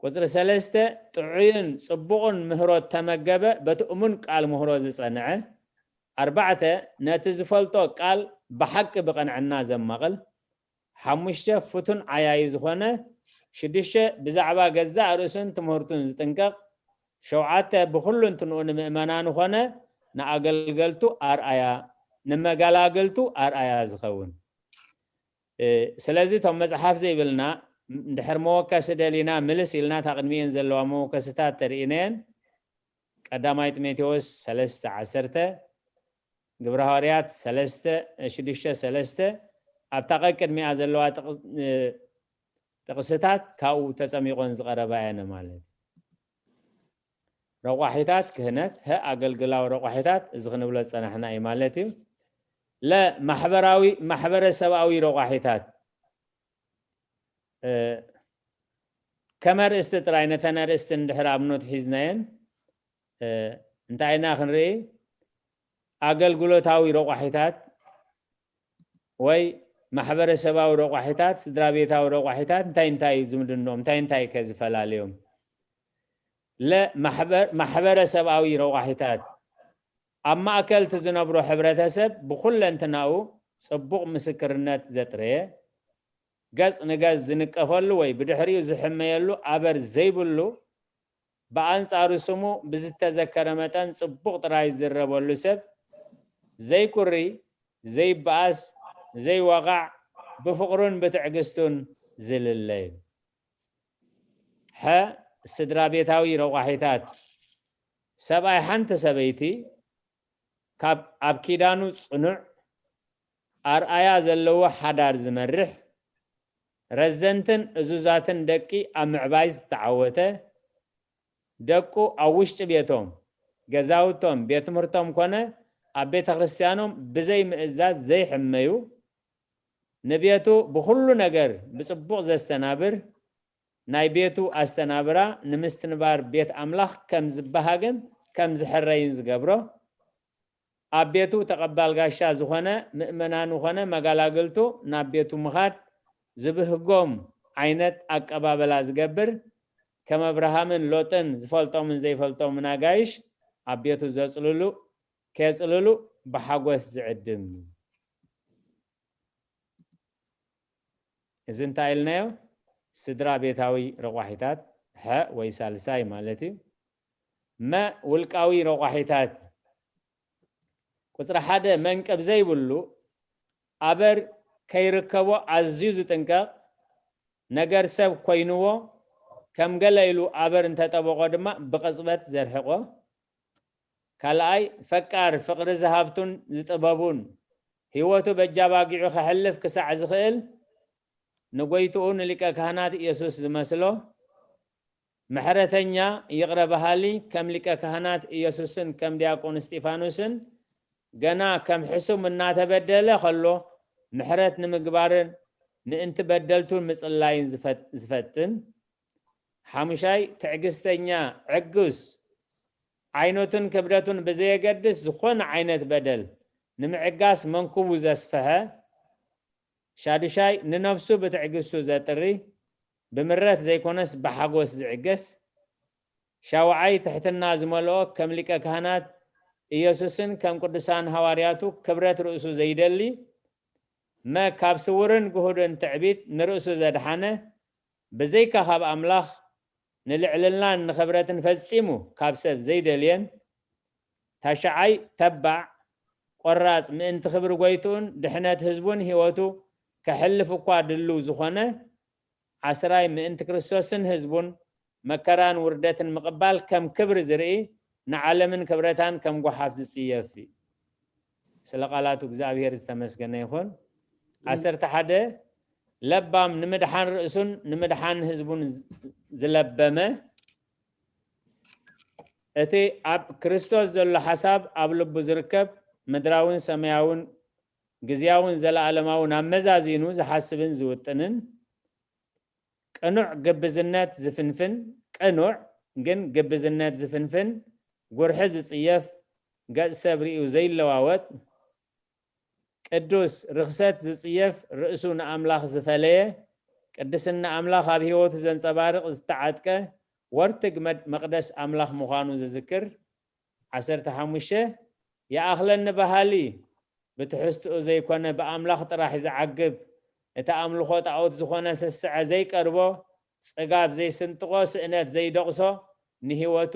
ቁጽሪ ሰለስተ፣ ጥዑይን ጽቡቕን ምህሮ ተመገበ፣ በቲ እሙን ቃል ምህሮ ዝጸንዐ። ኣርባዕተ፣ ነቲ ዝፈልጦ ቃል ብሓቂ ብቕንዕና ዘማቕል። ሓሙሽተ፣ ፍቱን ዓያዪ ዝኾነ። ሽዱሽተ፣ ብዛዕባ ገዛእ ርእሱን ትምህርቱን ዝጥንቀቕ። ሸውዓተ፣ ብኹሉ እንትንኡ ንምእመናን ኾነ ንኣገልገልቱ ኣርኣያ፣ ንመገላገልቱ ኣርኣያ ዝኸውን። እ፣ ስለዚ እቶም መጽሓፍ ዘይብልና እንድሕር መወከሲ ደሊና ምልስ ኢልና እታ ቅድሚኤን ዘለዋ መወከስታት ተርእይነየን። ቀዳማይ ጢሞቴዎስ ሰለስተ ዓሰርተ፣ ግብረ ሃዋርያት ሰለስተ፣ ሽዱሽተ ሰለስተ፣ ኣብታ ቀቅድሚኣ ዘለዋ ጥቕስ-፣ እ፣ ጥቕስታት ካብኡ ተጸሚቖን ዝቐረባ እየን ማለት እዩ። ረቋሒታት ክህነት፣ ሀ፣ ኣገልግላዊ ረቋሒታት፣ እዚ ክንብሎ ዝጸናሕና እዩ ማለት እዩ። ለ፣ ማሕበራዊ፣ ማሕበረሰባዊ ረቋሒታት፣ እ፣ ከም ኣርእስቲ ጥራይ፣ ነተን ኣርእስቲ እንድሕር ኣብኖት ሒዝናየን፣ እ፣ እንታይ ኢና ክንርኢ? ኣገልግሎታዊ ረቋሒታት ወይ ማሕበረሰባዊ ረቋሒታት፣ ስድራ ቤታዊ ረቋሒታት እንታይ እንታይ እዩ ዝምድንኦም? እንታይ እንታይ ከ ዝፈላለዮም? ለ፣ ማሕበ-፣ ማሕበረሰባዊ ረቋሒታት፣ ኣብ ማእከል እቲ ዝነብሮ ሕብረተሰብ ብኹለንትናኡ ጽቡቕ ምስክርነት ዘጥረየ፣ ገጽ ንገጽ ዝንቀፈሉ ወይ ብድሕሪኡ ዝሕመየሉ ኣበር ዘይብሉ፣ ብኣንጻሩ ስሙ ብዝተዘከረ መጠን ጽቡቕ ጥራይ ዝዝረበሉ ሰብ፣ ዘይኩሪ፣ ዘይበኣስ፣ ዘይወቓዕ፣ ብፍቕሩን ብትዕግስቱን ዝልለ እዩ። ሐ፣ ስድራ ቤታዊ ረቋሒታት፣ ሰብኣይ ሓንቲ ሰበይቲ ካብ ኣብ ኪዳኑ ጽኑዕ፣ ኣርኣያ ዘለዎ ሓዳር ዝመርሕ፣ ረዘንትን እዙዛትን ደቂ ኣብ ምዕባይ ዝተዓወተ፣ ደቁ ኣብ ውሽጢ ቤቶም፣ ገዛውቶም፣ ቤት ትምህርቶም ኮነ ኣብ ቤተ ክርስቲያኖም ብዘይ ምእዛዝ ዘይሕመዩ፣ ንቤቱ ብኹሉ ነገር ብጽቡቕ ዘስተናብር፣ ናይ ቤቱ ኣስተናብራ ንምስትንባር ቤት ኣምላኽ ከም ዝበሃግን ከም ዝሕረይን ዝገብሮ፣ ኣብ ቤቱ ተቐባል ጋሻ ዝኾነ ምእመናኑ ኾነ መጋላግልቱ ናብ ቤቱ ምኻድ ዝብህጎም ዓይነት ኣቀባበላ ዝገብር፣ ከም ኣብርሃምን ሎጥን ዝፈልጦምን ዘይፈልጦምን ኣጋይሽ ኣብ ቤቱ ዘጽልሉ፣ ኬጽልሉ ብሓጎስ ዝዕድም። እዚ እንታይ ኢልናዮ? ስድራ ቤታዊ ረቋሒታት፣ ሐ ወይ ሳልሳይ ማለት እዩ። መ፣ ውልቃዊ ረቋሒታት። ቁጽሪ ሓደ፣ መንቅብ ዘይብሉ፣ ኣበር ከይርከቦ ኣዝዩ ዝጥንቀቕ፣ ነገር ሰብ ኮይንዎ፣ ከም ገለ ኢሉ ኣበር እንተጠበቖ ድማ ብቕጽበት ዘርሕቖ። ካልኣይ፣ ፈቃር ፍቕሪ ዝሃብቱን ዝጥበቡን፣ ህይወቱ በጃባጊዑ ከሕልፍ ክሳዕ ዝኽእል፣ ንጎይትኡ ንሊቀ ካህናት ኢየሱስ ዝመስሎ፣ ምሕረተኛ፣ ይቕረ በሃሊ፣ ከም ሊቀ ካህናት ኢየሱስን ከም ዲያቆን እስጢፋኖስን፣ ገና ከም ሕሱም እናተበደለ ከሎ ምሕረት ንምግባርን ምእንቲ በደልቱ ምጽላይን ዝፈት-፣ ዝፈትን። ሓሙሻይ፣ ትዕግስተኛ፣ ዕጉስ፣ ዓይነቱን ክብደቱን ብዘየገድስ ዝኾነ ዓይነት በደል ንምዕጋስ መንኩቡ ዘስፈሐ። ሻዱሻይ፣ ንነፍሱ ብትዕግስቱ ዘጥሪ፣ ብምረት ዘይኮነስ ብሓጎስ ዝዕገስ። ሻውዓይ፣ ትሕትና ዝመልኦ፣ ከም ሊቀ ካህናት ኢየሱስን ከም ቅዱሳን ሃዋርያቱ ክብረት ርእሱ ዘይደሊ፣ መ፣ ካብ ስውርን ግሁድን ትዕቢት ንርእሱ ዘድሓነ፣ ብዘይካ ካብ ኣምላኽ ንልዕልናን ንኽብረትን ፈጺሙ ካብ ሰብ ዘይደልየን፣ ታሽዓይ ተባዕ ቆራጽ፣ ምእንቲ ክብሪ ጎይትኡን ድሕነት ህዝቡን ህይወቱ ከሕልፍ እኳ ድልው ዝኾነ፣ ዓስራይ ምእንቲ ክርስቶስን ህዝቡን መከራን ውርደትን ምቕባል ከም ክብሪ ዝርኢ፣ ንዓለምን ክብረታን ከም ጓሓፍ ዝጽየፍ እዩ። ስለ ቃላቱ እግዚኣብሔር ዝተመስገነ ይኹን። ዓሰርተ ሓደ ለባም ንምድሓን ርእሱን ንምድሓን ህዝቡን ዝ-፣ ዝለበመ፣ እቲ ኣብ ክርስቶስ ዘሎ ሓሳብ ኣብ ልቡ ዝርከብ፣ ምድራውን ሰማያውን ግዝያውን ዘለኣለማውን ኣመዛዚኑ ዝሓስብን ዝውጥንን፣ ቅኑዕ ግብዝነት ዝፍንፍን፣ ቅኑዕ ግን ግብዝነት ዝፍንፍን፣ ጉርሒ ዝጽየፍ፣ ገጽ ሰብ ርእዩ ዘይለዋወጥ፣ ቅዱስ፣ ርኽሰት ዝጽየፍ፣ ርእሱ ንኣምላኽ ዝፈለየ፣ ቅድስና ኣምላኽ ኣብ ህይወቱ ዘንጸባርቕ፣ ዝተዓጥቀ፣ ወርትግ መድ-፣ መቕደስ ኣምላኽ ምዃኑ ዝዝክር፣ ዓሰርተ ሓሙሽተ ይኣኽለኒ በሃሊ፣ ብትሕዝትኡ ዘይኮነ ብኣምላኽ ጥራሕ ዝዓግብ፣ እቲ ኣምልኾ ጣኦት ዝኾነ ስስዐ ዘይቀርቦ፣ ጽጋብ ዘይስንጥቖ፣ ስእነት ዘይደቕሶ፣ ንህይወቱ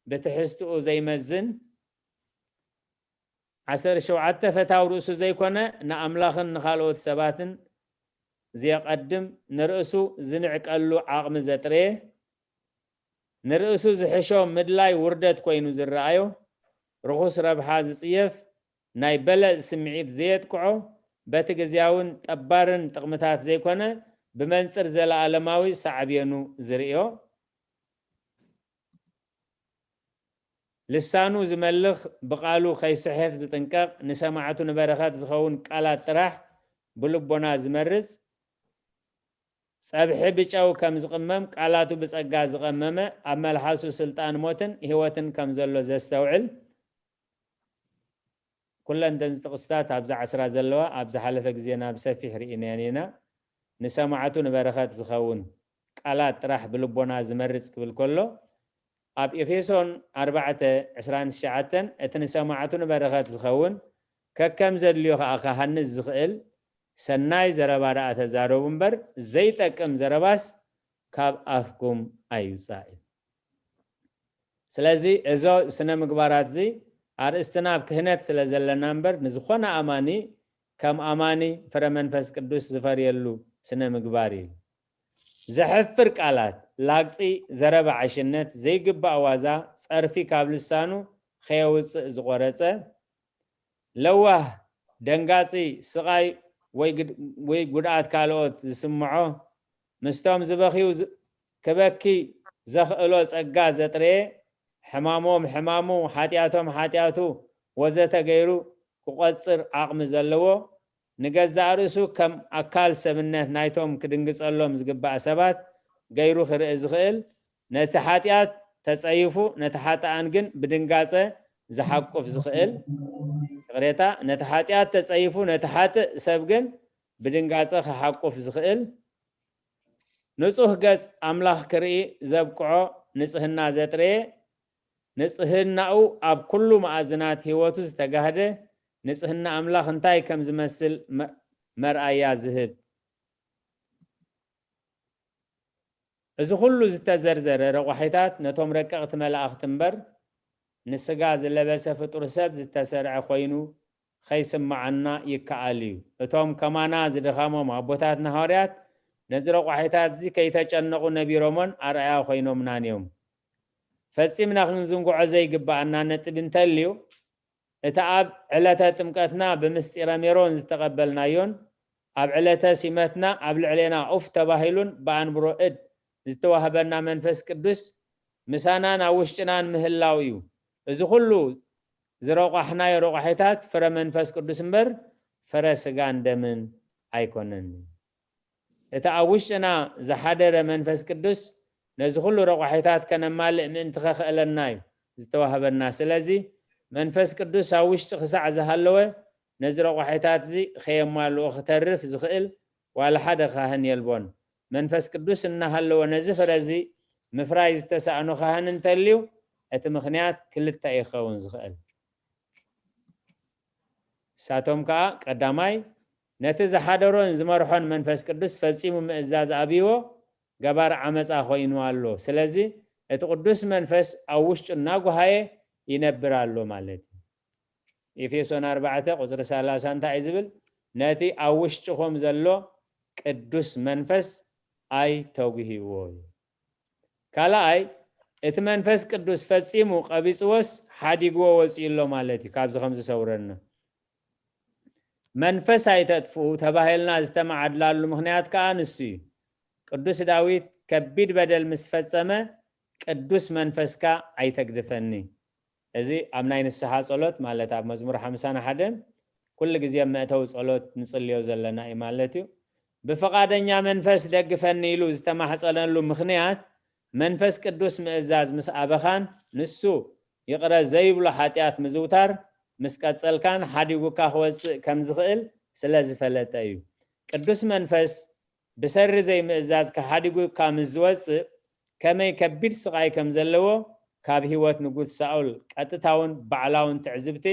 ብትሕዝትኡ ዘይመዝን፣ ዓሰርተ ሸውዓተ ፈታው ርእሱ ዘይኮነ ንኣምላኽን ንኻልኦት ሰባትን ዘየቐድም፣ ንርእሱ ዝንዕቀሉ ዓቕሚ ዘጥረየ፣ ንርእሱ ዝሕሾ ምድላይ ውርደት ኮይኑ ዝረኣዮ፣ ርኹስ ረብሓ ዝጽየፍ፣ ናይ በለጽ ስምዒት ዘየጥቅዖ፣ በቲ ግዝያውን ጠባርን ጥቕምታት ዘይኮነ ብመንጽር ዘለኣለማዊ ሳዕቤኑ ዝርእዮ፣ ልሳኑ ዝመልኽ፣ ብቓሉ ከይስሕት ዝጥንቀቕ፣ ንሰማዕቱ ንበረኸት ዝኸውን ቃላት ጥራሕ ብልቦና ዝመርጽ፣ ጸብሒ ብጨው ከም ዝቕመም ቃላቱ ብጸጋ ዝቐመመ፣ ኣብ መልሓሱ ስልጣን ሞትን ህይወትን ከም ዘሎ ዘስተውዕል፣ ኩለን እተን ጥቕስታት ኣብዛ ዓስራ ዘለዋ ኣብ ዝሓለፈ ግዜና ብሰፊሕ ርኢናየን ኢና። ንሰማዕቱ ንበረኸት ዝኸውን ቃላት ጥራሕ ብልቦና ዝመርጽ ክብል ከሎ፣ ኣብ ኤፌሶን ኣርባዕተ ዕስራን ትሽዓተን እቲ ንሰማዕቱ ንበረኸት ዝኸውን ከከም ዘድልዮ ከኣ ክሃንጽ ዝኽእል ሰናይ ዘረባ ደኣ ተዛረቡ እምበር ዘይጠቅም ዘረባስ ካብ ኣፍኩም ኣይውጻእ። ስለዚ እዞ ስነ ምግባራት እዚ ኣርእስትና ኣብ ክህነት ስለ ዘለና እምበር ንዝኾነ ኣማኒ ከም ኣማኒ ፍረ መንፈስ ቅዱስ ዝፈርየሉ ስነ ምግባር እዩ። ዘሕፍር ቃላት፣ ላግጺ፣ ዘረባ ዕሽነት፣ ዘይግባእ ዋዛ፣ ጸርፊ ካብ ልሳኑ ከየውጽእ ዝቖረጸ፣ ለዋህ፣ ደንጋጺ፣ ስቓይ ወይ ግድ-፣ ወይ ጉድኣት ካልኦት ዝስምዖ፣ ምስቶም ዝበኽዩ ዝ-፣ ክበኪ ዘኽእሎ ጸጋ ዘጥረየ፣ ሕማሞም ሕማሙ፣ ሓጢኣቶም ሓጢኣቱ ወዘተ ገይሩ ክቖጽር ዓቕሚ ዘለዎ፣ ንገዛእ ርእሱ ከም ኣካል ሰብነት ናይቶም ክድንግጸሎም ዝግባእ ሰባት ገይሩ ክርኢ ዝኽእል፣ ነቲ ሓጢኣት ተጸይፉ ነቲ ሓጥኣን ግን ብድንጋጸ ዝሓቁፍ ዝኽእል፣ ይቕሬታ፣ ነቲ ሓጢኣት ተጸይፉ ነቲ ሓጥእ ሰብ ግን ብድንጋጸ ክሓቁፍ ዝኽእል፣ ንጹህ ገጽ ኣምላኽ ክርኢ ዘብቅዖ ንጽህና ዘጥረየ፣ ንጽህናኡ ኣብ ኩሉ መኣዝናት ህይወቱ ዝተጋህደ፣ ንጽህና ኣምላኽ እንታይ ከም ዝመስል መ-፣ መርኣያ ዝህብ። እዚ ኩሉ ዝተዘርዘረ ረቋሒታት ነቶም ረቀቕቲ መላእኽቲ እምበር፣ ንስጋ ዝለበሰ ፍጡር ሰብ ዝተሰርዐ ኮይኑ ኸይስምዓና ይከኣል እዩ። እቶም ከማና ዝድኻሞም ኣቦታትና ሃዋርያት ነዚ ረቋሒታት እዚ ከይተጨነቑ ነቢሮሞን ኣርኣያ ኮይኖምናን እዮም። ፈጺምና ክንዝንግዖ ዘይግብኣና ነጥቢ እንተልዩ፣ እቲ ኣብ ዕለተ ጥምቀትና ብምስጢረ ሜሮን ዝተቐበልናዮን ኣብ ዕለተ ሲመትና ኣብ ልዕሌና ኡፍ ተባሂሉን ብኣንብሮ እድ ዝተዋህበና መንፈስ ቅዱስ ምሳናን ኣብ ውሽጥናን ምህላው እዩ። እዚ ኩሉ ዝረቋሕናዮ ረቋሒታት ፍረ መንፈስ ቅዱስ እምበር ፍረ ስጋን ደምን ኣይኮነን። እቲ ኣብ ውሽጥና ዝሓደረ መንፈስ ቅዱስ ነዚ ኩሉ ረቋሒታት ከነማልእ ምእንቲ ከኽእለና እዩ ዝተዋህበና። ስለዚ መንፈስ ቅዱስ ኣብ ውሽጢ ክሳዕ ዝሃለወ ነዚ ረቋሒታት እዚ ከየማልኦ ክተርፍ ዝኽእል ዋላ ሓደ ካህን የልቦን። መንፈስ ቅዱስ እናሃለወ ነዚ ፍረ እዚ ምፍራይ ዝተሳእኖ ካህን እንተልዩ፣ እቲ ምኽንያት ክልተ እዩ ክኸውን ዝኽእል። ንሳቶም ከኣ፣ ቀዳማይ፣ ነቲ ዝሓደሮን ዝመርሖን መንፈስ ቅዱስ ፈጺሙ ምእዛዝ ኣብይዎ ገባር ዓመጻ ኮይኑ ኣሎ። ስለዚ እቲ ቅዱስ መንፈስ ኣብ ውሽጡ እናጓሃየ ይነብር ኣሎ ማለት እዩ። ኤፌሶን ኣርባዕተ ቁፅሪ ሰላሳ እንታይ እዩ ዝብል? ነቲ ኣብ ውሽጥኹም ዘሎ ቅዱስ መንፈስ ኣይተጉህይዎ እዩ። ካልኣይ፣ እቲ መንፈስ ቅዱስ ፈጺሙ ቀቢፅዎስ ሓዲግዎ ወፂኡ ኣሎ ማለት እዩ። ካብዚ ከም ዝሰውረና መንፈስ ኣይተጥፍኡ ተባሂልና ዝተመዓድላሉ ምኽንያት ከዓ ንሱ እዩ። ቅዱስ ዳዊት ከቢድ በደል ምስ ፈጸመ ቅዱስ መንፈስካ ኣይተግድፈኒ። እዚ ኣብ ናይ ንስሓ ጸሎት ማለት ኣብ መዝሙር ሓምሳን ሓደን ኩሉ ግዜ መእተዊ ጸሎት ንጽልዮ ዘለና እዩ ማለት እዩ። ብፍቓደኛ መንፈስ ደግፈኒ ኢሉ ዝተማሕጸነሉ ምኽንያት መንፈስ ቅዱስ ምእዛዝ ምስ ኣበኻን ንሱ ይቕረ ዘይብሎ ሓጢኣት ምዝውታር ምስ ቀጸልካን ሓዲጉካ ክወጽእ ከም ዝኽእል ስለ ዝፈለጠ እዩ። ቅዱስ መንፈስ ብሰሪ ዘይምእዛዝ ክሓዲጉካ ምስ ዝወጽእ ከመይ ከቢድ ስቓይ ከም ዘለዎ ካብ ህይወት ንጉስ ሳኦል ቀጥታውን ባዕላውን ትዕዝብቲ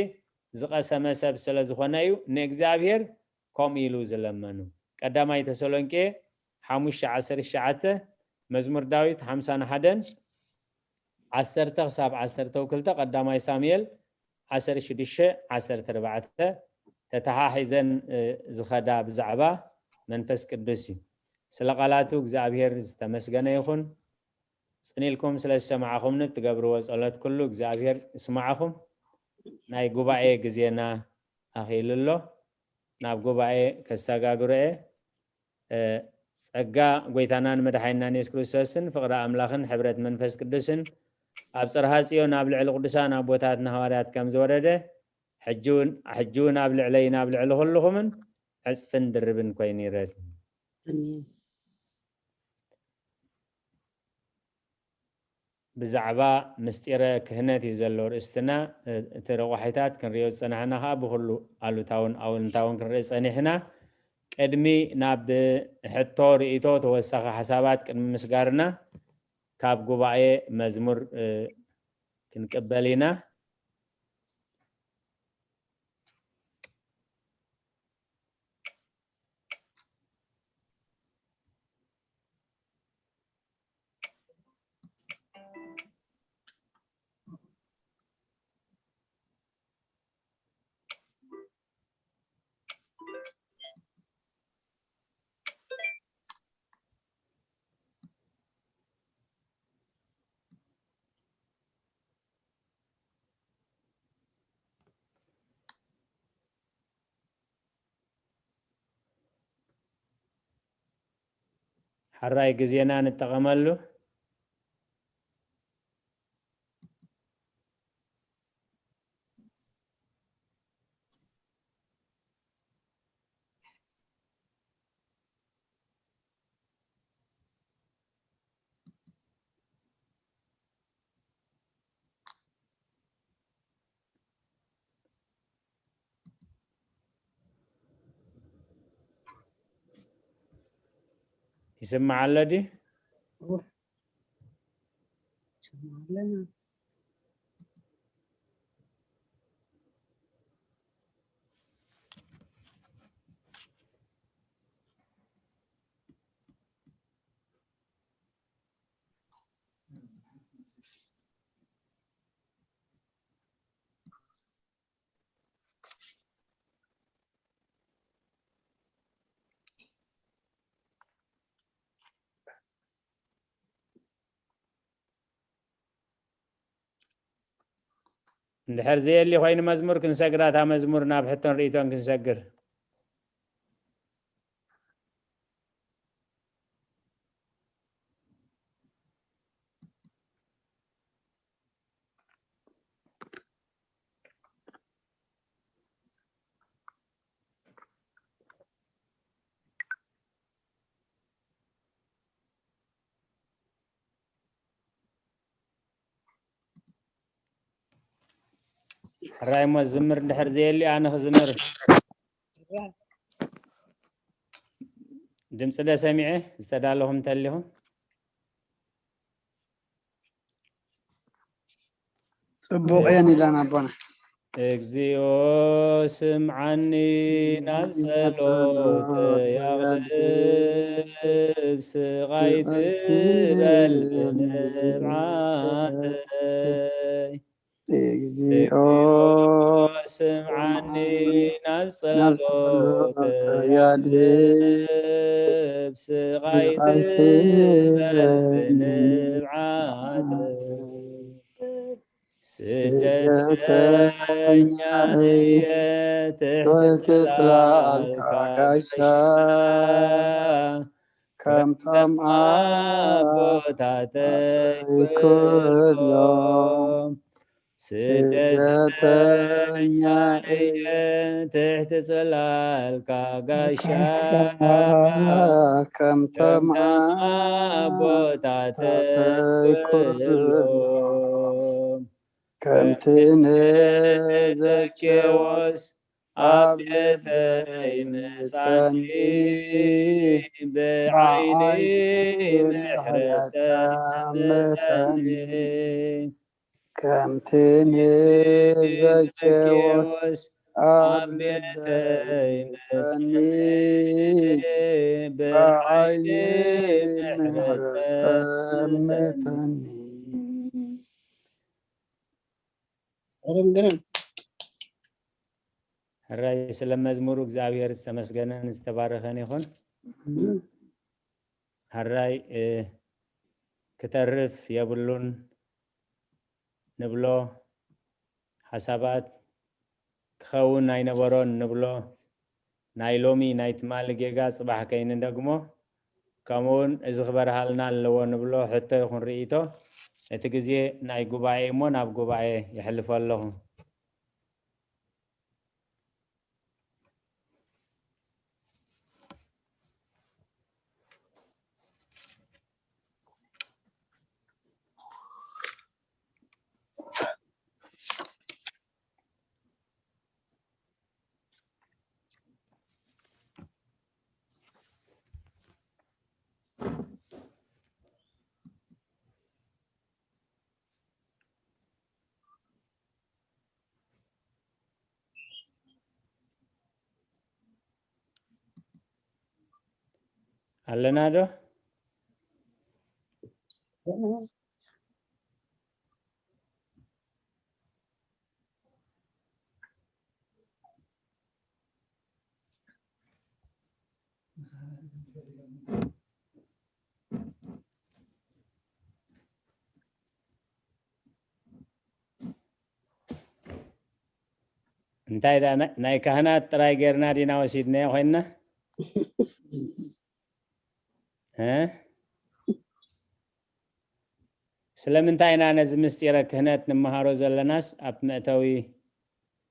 ዝቐሰመ ሰብ ስለ ዝኾነ እዩ ንእግዚኣብሔር ከምኡ ኢሉ ዝለመኑ። ቀዳማይ ተሰሎንቄ ሓሙሽተ ዓሰርተ ትሽዓተ፣ መዝሙር ዳዊት ሓምሳን ሓደን ዓሰርተ ክሳብ ዓሰርተ ክልተ፣ ቀዳማይ ሳሙኤል ዓሰርተ ሽዱሽተ ዓሰርተ ኣርባዕተ ተተሓሒዘን ዝኸዳ ብዛዕባ መንፈስ ቅዱስ እዩ። ስለ ቃላቱ እግዚኣብሔር ዝተመስገነ ይኹን። ጽኒልኩም ስለ ዝሰማዕኹምኒ ብትገብርዎ ጸሎት ኩሉ እግዚኣብሔር ይስማዕኹም። ናይ ጉባኤ ግዜና ኣኺሉ ኣሎ። ናብ ጉባኤ ከሰጋግሮ እየ። ጸጋ ጎይታናን መድሓኒናን የሱስ ክርስቶስን ፍቕሪ ኣምላኽን ሕብረት መንፈስ ቅዱስን ኣብ ጽርሃ ጽዮን ኣብ ልዕሊ ቅዱሳን ኣቦታትና ሃዋርያት ከም ዝወረደ ሕጂ እውን ኣብ ልዕለይን ኣብ ልዕሊ ኩልኹምን ዕጽፍን ድርብን ኮይኑ ይረድ። ብዛዕባ ምስጢረ ክህነት እዩ ዘሎ ርእስትና። እቲ ረቋሒታት ክንሪኦ ዝጸናሕና ከኣ ብኹሉ ኣሉታውን ኣውንታውን ክንርኢ ጸኒሕና። ቅድሚ ናብ ሕቶ ርእይቶ ተወሳኺ ሓሳባት ቅድሚ ምስጋርና ካብ ጉባኤ መዝሙር ክንቅበል ኢና። ሕራይ ግዜና ንጠቐመሉ። ይስማዕ ኣሎ ድዩ? ይስማዕ ኣለና። እንድሕር ዘየሊ ኮይኑ መዝሙር ክንሰግር፣ እታ መዝሙር ናብ ሕቶን ርእይቶን ክንሰግር። ሕራይ እሞ ዝምር እንድሕር ዘየሊ ኣነ ክዝምር። ድምፂ ዶ ሰሚዐ ዝተዳለኹም እንተሊኹም? ጽቡቕ እየን ኢላና ኣቦና። እግዚኦ ስምዓኒ ናብ ጸሎት ያቕርብ ስቓይ ትበል ንብዓተይ። እግዚኦ ስምዓኒ፣ ናብ ጸሎት ያድህብ፣ ስቓይ ትበል ብንብዓት። ስደተኛ እየ ትሕቲ ጽላልካ ጋሻ፣ ከምቶም ኣቦታተይ ኩሎም። ስደተኛ እየ ትሕቲ ጽላልካ ጋሻ፣ ከምቶም ኣቦታተይ ኩሎም። ከምቲ ንዘኬዎስ ኣብ ቤተይ ምጻኒ፣ ብዓይኒ ምሕረት ጠምተኒ። ከምቲ ንዘኬዎስ ኣብ ቤተይ ምጻኒ፣ ብዓይኒ ምሕረት ጠምተኒ። ግርም ግርም። ሕራይ ስለ መዝሙሩ እግዚኣብሔር ዝተመስገነን ዝተባረኸን ይኹን። ሕራይ እ፣ ክተርፍ የብሉን ንብሎ ሓሳባት፣ ክኸውን ኣይነበሮን ንብሎ ናይ ሎሚ ናይ ትማሊ ጌጋ ጽባሕ ከይንደግሞ፣ ከምኡውን እዚ ክበርሃልና ኣለዎ ንብሎ ሕቶ ይኹን ርእይቶ፣ እቲ ግዜ ናይ ጉባኤ እሞ ናብ ጉባኤ የሕልፎ ኣለኹ። ኣለና ዶ? እንታይ ደኣ ናይ- ናይ ካህናት ጥራይ ጌርና ዲና ወሲድናዮ ኮይንና? እ? ስለምንታይ ኢና ነዚ ምስጢረ ክህነት ንመሃሮ ዘለናስ ኣብ መእተዊ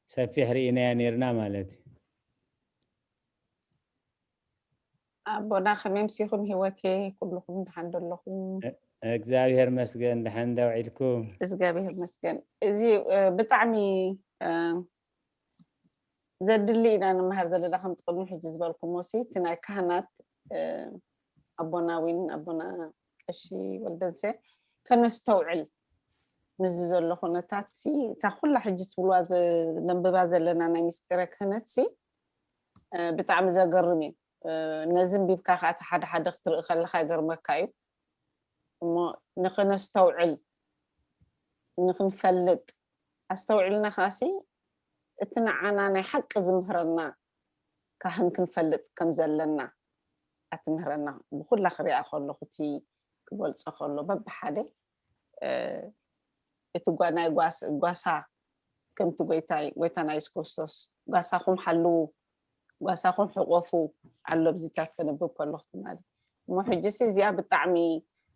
ሰፊሕ ርኢናዮ ኔርና ማለት እዩ። ኣቦና ከመይ ምሲኹም ህይወቴ? ኩልኹም ደሓን ደለኹም? እግዚኣብሔር መስገን፣ ደሓን ደውዒልኩም? እግዚኣብሔር መስገን። እዚ እ፣ ብጣዕሚ እ፣ ዘድሊ ኢና ንመሃር ዘለና ከም ቅድሚ ሕጂ ዝበልኩሞ ሲ እቲ ናይ ካህናት እ፣ ኣቦና ዊን ኣቦና ቀሺ ወልደንሴ ከነስተውዕል ምስዚ ዘሎ ኩነታት ሲ እታ ኩላ ሕጂ ትብልዋ ዘ- ነንብባ ዘለና ናይ ምስጢረ ክህነት ሲ እ፣ ብጣዕሚ ዘገርም እዩ። እ፣ ነዚ እንቢብካ ከዓ እቲ ሓደ ሓደ ክትርኢ ከለካ ይገርመካ እዩ። እሞ ንክነስተውዕል ንክንፈልጥ ኣስተውዒልና ከዓሲ እቲ ንዓና ናይ ሓቂ ዝምህረና ካህን ክንፈልጥ ከም ዘለና ኣትምህረና። ብኩላ ክሪኣ ከለኹ እቲ ክገልጾ ከሎ በብሓደ እ፣ እቲ ጓ- ናይ ጓስ- ጓሳ ከምቲ ጎይታይ ጎይታና የሱስ ክርስቶስ ጓሳኹም ሓልዉ ጓሳኹም ሕቆፉ ኣሎ ብዚታት ከንብብ ከለኹ ትማሊ። እሞ ሕጂ ሲ እዚኣ ብጣዕሚ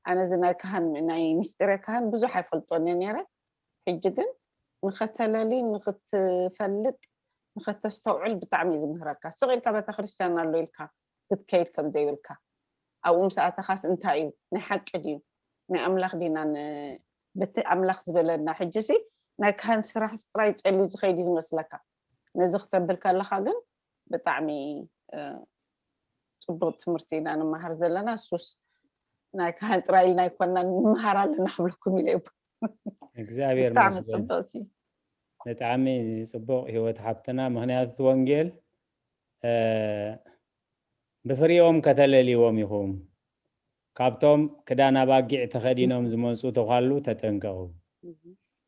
ኣነ እዚ ናይ ካህን ናይ ሚስጢረ ካህን ብዙሕ ኣይፈልጦን እየ ነይረ። ሕጂ ግን ንኸተለሊ ንኽትፈልጥ ንኸተስተውዕል ብጣዕሚ እዩ ዝምህረካ። ስቕ ኢልካ ቤተክርስትያን ኣሎ ኢልካ ክትከይድ ከም ዘይብልካ ኣብኡ ምስ ኣተኻስ እንታይ እዩ ናይ ሓቂ ድዩ ናይ ኣምላኽ ዲና ን- በቲ ኣምላኽ ዝበለና ሕጂ ሲ ናይ ካህን ስራሕ ጥራይ ጸልዩ ዝኸይድ እዩ ዝመስለካ። ነዚ ክተብል ከለኻ ግን ብጣዕሚ እ፣ ጽቡቕ ትምህርቲ ኢና ንመሃር ዘለና። እሱስ ናይ ካህን ጥራይ ኢልና ኣይኮና ንመሃር ኣለና ክብለኩም ኢለ እዩ። እግዚኣብሔር ብጣዕሚ መስገን። ጽብቕቲ ብጣዕሚ ጽቡቕ ህይወት ሓብትና። ምኽንያቱ እቲ ወንጌል እ፣ ብፍሪኦም ከተለልይዎም ኢኹም። ካብቶም ክዳን ኣባጊዕ ተኸዲኖም ዝመጹ ተዃሉ ተጠንቀቑ።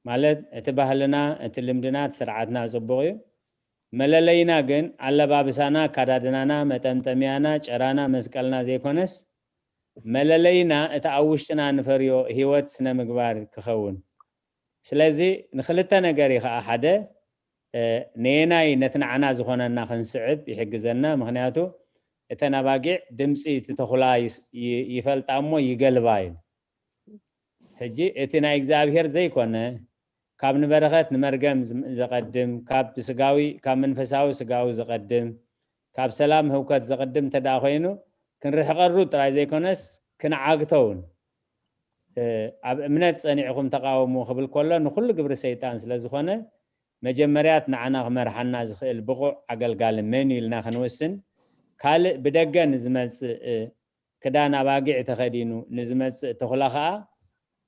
ማለት እቲ ባህልና፣ እቲ ልምድና፣ እቲ ስርዓትና ጽቡቕ እዩ። መለለይና ግን ኣለባብሳና፣ ኣካዳድናና፣ መጠምጠሚያና፣ ጨራና፣ መስቀልና ዘይኮነስ መለለይና እቲ ኣብ ውሽጥና ንፈርዮ ህይወት ስነ ምግባር ክኸውን። ስለዚ ንክልተ ነገር እዩ ከዓ። ሓደ ነየናይ ነቲ ንዓና ዝኾነና ክንስዕብ ይሕግዘና። ምክንያቱ እተን ኣባጊዕ ድምፂ እቲ ተኹላ ይፈልጣ እሞ ይገልባ እዩ። ሕጂ እቲ ናይ እግዚኣብሔር ዘይኮነ ካብ ንበረኸት ንመርገም ዘቐድም፣ ካብ ስጋዊ ካብ መንፈሳዊ ስጋዊ ዘቐድም፣ ካብ ሰላም ህውከት ዘቐድም እንተ ደኣ ኮይኑ ክንርሕቐሉ ጥራይ ዘይኮነስ ክንዓግቶ እውን። ኣብ እምነት ጸኒዕኹም ተቓወሙ ክብል ከሎ ንኹሉ ግብሪ ሰይጣን ስለ ዝኾነ መጀመርያት ንዓና ክመርሓና ዝኽእል ብቑዕ ኣገልጋሊ መን እዩ ኢልና ክንውስን፣ ካልእ ብደገ ንዝመጽእ ክዳን ኣባጊዕ ተኸዲኑ ንዝመጽእ ተኹላ ኸኣ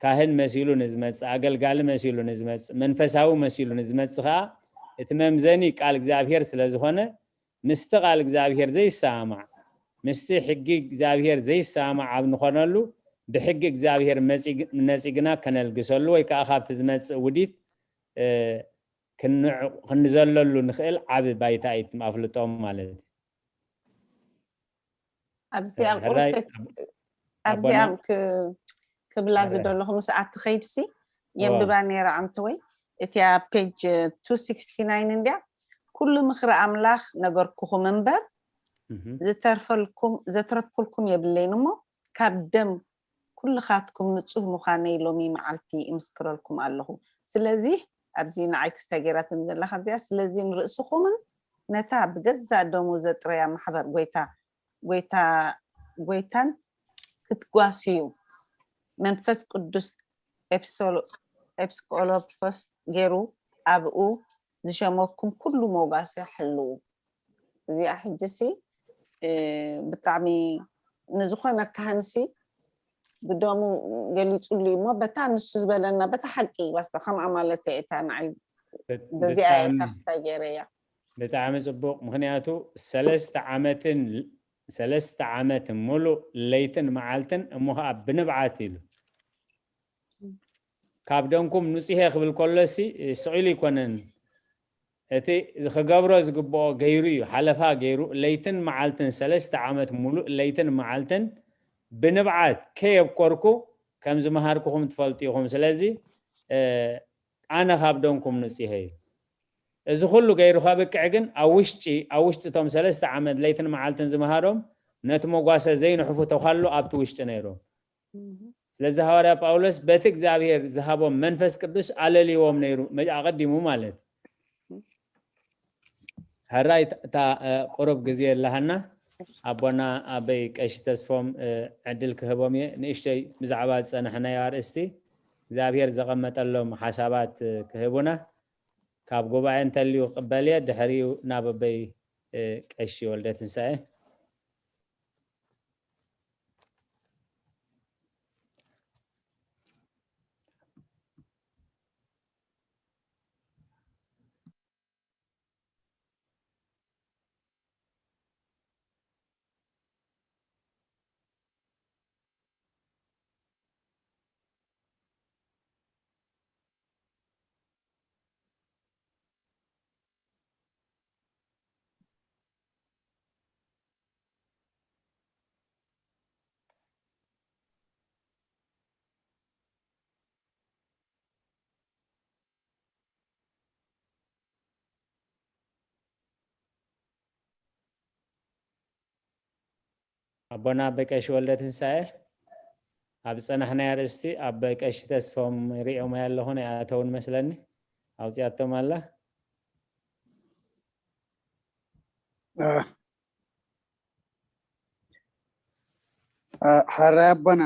ካህን መሲሉ ንዝመጽእ፣ ኣገልጋሊ መሲሉ ንዝመጽእ፣ መንፈሳዊ መሲሉ ንዝመጽእ ኸኣ እቲ መምዘኒ ቃል እግዚኣብሔር ስለ ዝኾነ ምስቲ ቃል እግዚኣብሔር ዘይሰማማዕ፣ ምስቲ ሕጊ እግዚኣብሔር ዘይሰማማዕ ኣብ ንኾነሉ ብሕጊ እግዚኣብሔር ነጺግና ከነልግሰሉ ወይ ከዓ ካብቲ ዝመጽእ ውዲት ክንዘለሉ ንኽእል ዓቢ ባይታ እዩ ኣፍልጦ ማለት እዩ። ኣብዚኣ ኣብዚኣ ክብላ ዝደለኹ ምስ ኣትኸይድሲ የንብባ ነይረ ኣንተ ወይ እቲያ ፔጅ two sixty nine እንዲያ ኩሉ ምኽሪ ኣምላኽ ነገርኩኹም እምበር ዝተርፈልኩም ዘትረፍኩልኩም የብለይን እሞ ካብ ደም ኩልኻትኩም ንጹህ ምዃነይ ሎሚ መዓልቲ እምስክረልኩም ኣለኹ። ስለዚ ኣብዚ ንዓይ ክስታይ ገይራትኒ ዘላ ካብዚኣ ስለዚ ንርእስኹምን ነታ ብገዛእ ደሙ ዘጥረያ ማሕበር ጎይታ ጎይታ ጎይታን ክትጓስዩ መንፈስ ቅዱስ ኤጲስቆጶስ ገይሩ ኣብኡ ዝሸመኩም ኩሉ መጓሰ ሕልዉ። እዚኣ ሕጂ ሲ ብጣዕሚ ንዝኾነ ካህን ሲ ብደሙ ገሊጹሉ እዩ እሞ በታ ንሱ ዝበለና በታ ሓቂ ባስታ ከምኣ ማለት እየ እታ ንዓይ በዚኣ እየ እታ ክስታይ ገይረያ። ብጣዕሚ ጽቡቕ። ምኽንያቱ ሰለስተ ዓመትን ሰለስተ ዓመት ሙሉእ ለይትን መዓልትን እሞ ኸዓ ብንብዓት ኢሉ ካብ ደምኩም ንጹህ እየ ክብል ከሎሲ ስቕ ኢሉ ኣይኮነን። እቲ ክገብሮ ዝግብኦ ገይሩ እዩ። ሓለፋ ገይሩ ለይትን መዓልትን ሰለስተ ዓመት ሙሉእ ለይትን መዓልትን ብንብዓት ከየብኮርኩ ከም ዝመሃርኩኹም ትፈልጡ ኢኹም። ስለዚ ኣነ ካብ ደምኩም ንጹህ እየ። እዚ ኩሉ ገይሩ ከብቅዕ ግን ኣብ ውሽጢ ኣብ ውሽጢ እቶም ሰለስተ ዓመት ለይትን መዓልትን ዝመሃሮም ነቲ መጓሰ ዘይንሕፉ ተኳሎ ኣብቲ ውሽጢ ነይሮም። ስለዚ ሃዋርያ ጳውሎስ በቲ እግዚኣብሔር ዝሃቦም መንፈስ ቅዱስ ኣለልይዎም ነይሩ ኣቐዲሙ ማለት እዩ። ሕራይ እታ ቁሩብ ግዜ ኣለሃና ኣቦና ኣበይ ቀሺ ተስፎም ዕድል ክህቦም እየ። ንእሽተይ ብዛዕባ ዝጸናሕናዮ ኣርእስቲ እግዚኣብሔር ዘቐመጠሎም ሓሳባት ክህቡና ካብ ጉባኤ እንተልዩ ክቕበል እየ። ድሕሪኡ ናብ ኣበይ ቀሺ ወልደ ትንሳኤ። ኣቦና በቀሽ ወልደ ትንሳኤ ኣብ ዝጸናሕናይ ኣርእስቲ ኣብ በቀሽ ተስፎም ሪኦሞ ኣለኹ ናይ ኣተውን መስለኒ ኣውጽያቶም ኣላ ሕራይ ኣቦና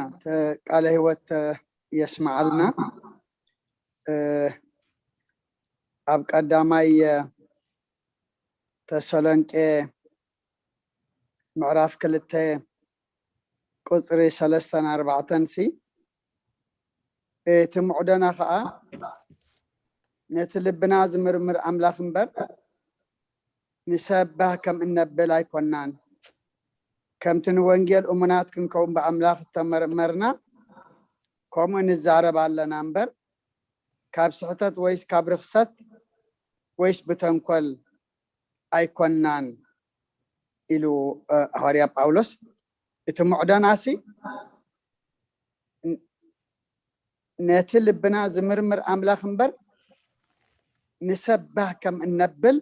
ቃለ ህይወት የስማዓልና ኣብ ቀዳማይ ተሰሎንቄ ምዕራፍ ክልተ ቁፅሪ ሰለስተን ኣርባዕተን ሲ እቲ ምዕዶና ከዓ ነቲ ልብና ዝምርምር ኣምላኽ እምበር ንሰባህ ከም እነብል ኣይኮናን። ከምቲ ንወንጌል እሙናት ክንከውን ብኣምላኽ እተመርመርና ከምኡ ንዛረብ ኣለና እምበር ካብ ስሕተት ወይስ ካብ ርኽሰት ወይስ ብተንኮል ኣይኮናን ኢሉ ሃዋርያ ጳውሎስ። እቲ ሙዕደናሲ ነቲ ልብና ዝምርምር ኣምላኽ እምበር ንሰብ ባህ ከም እነብል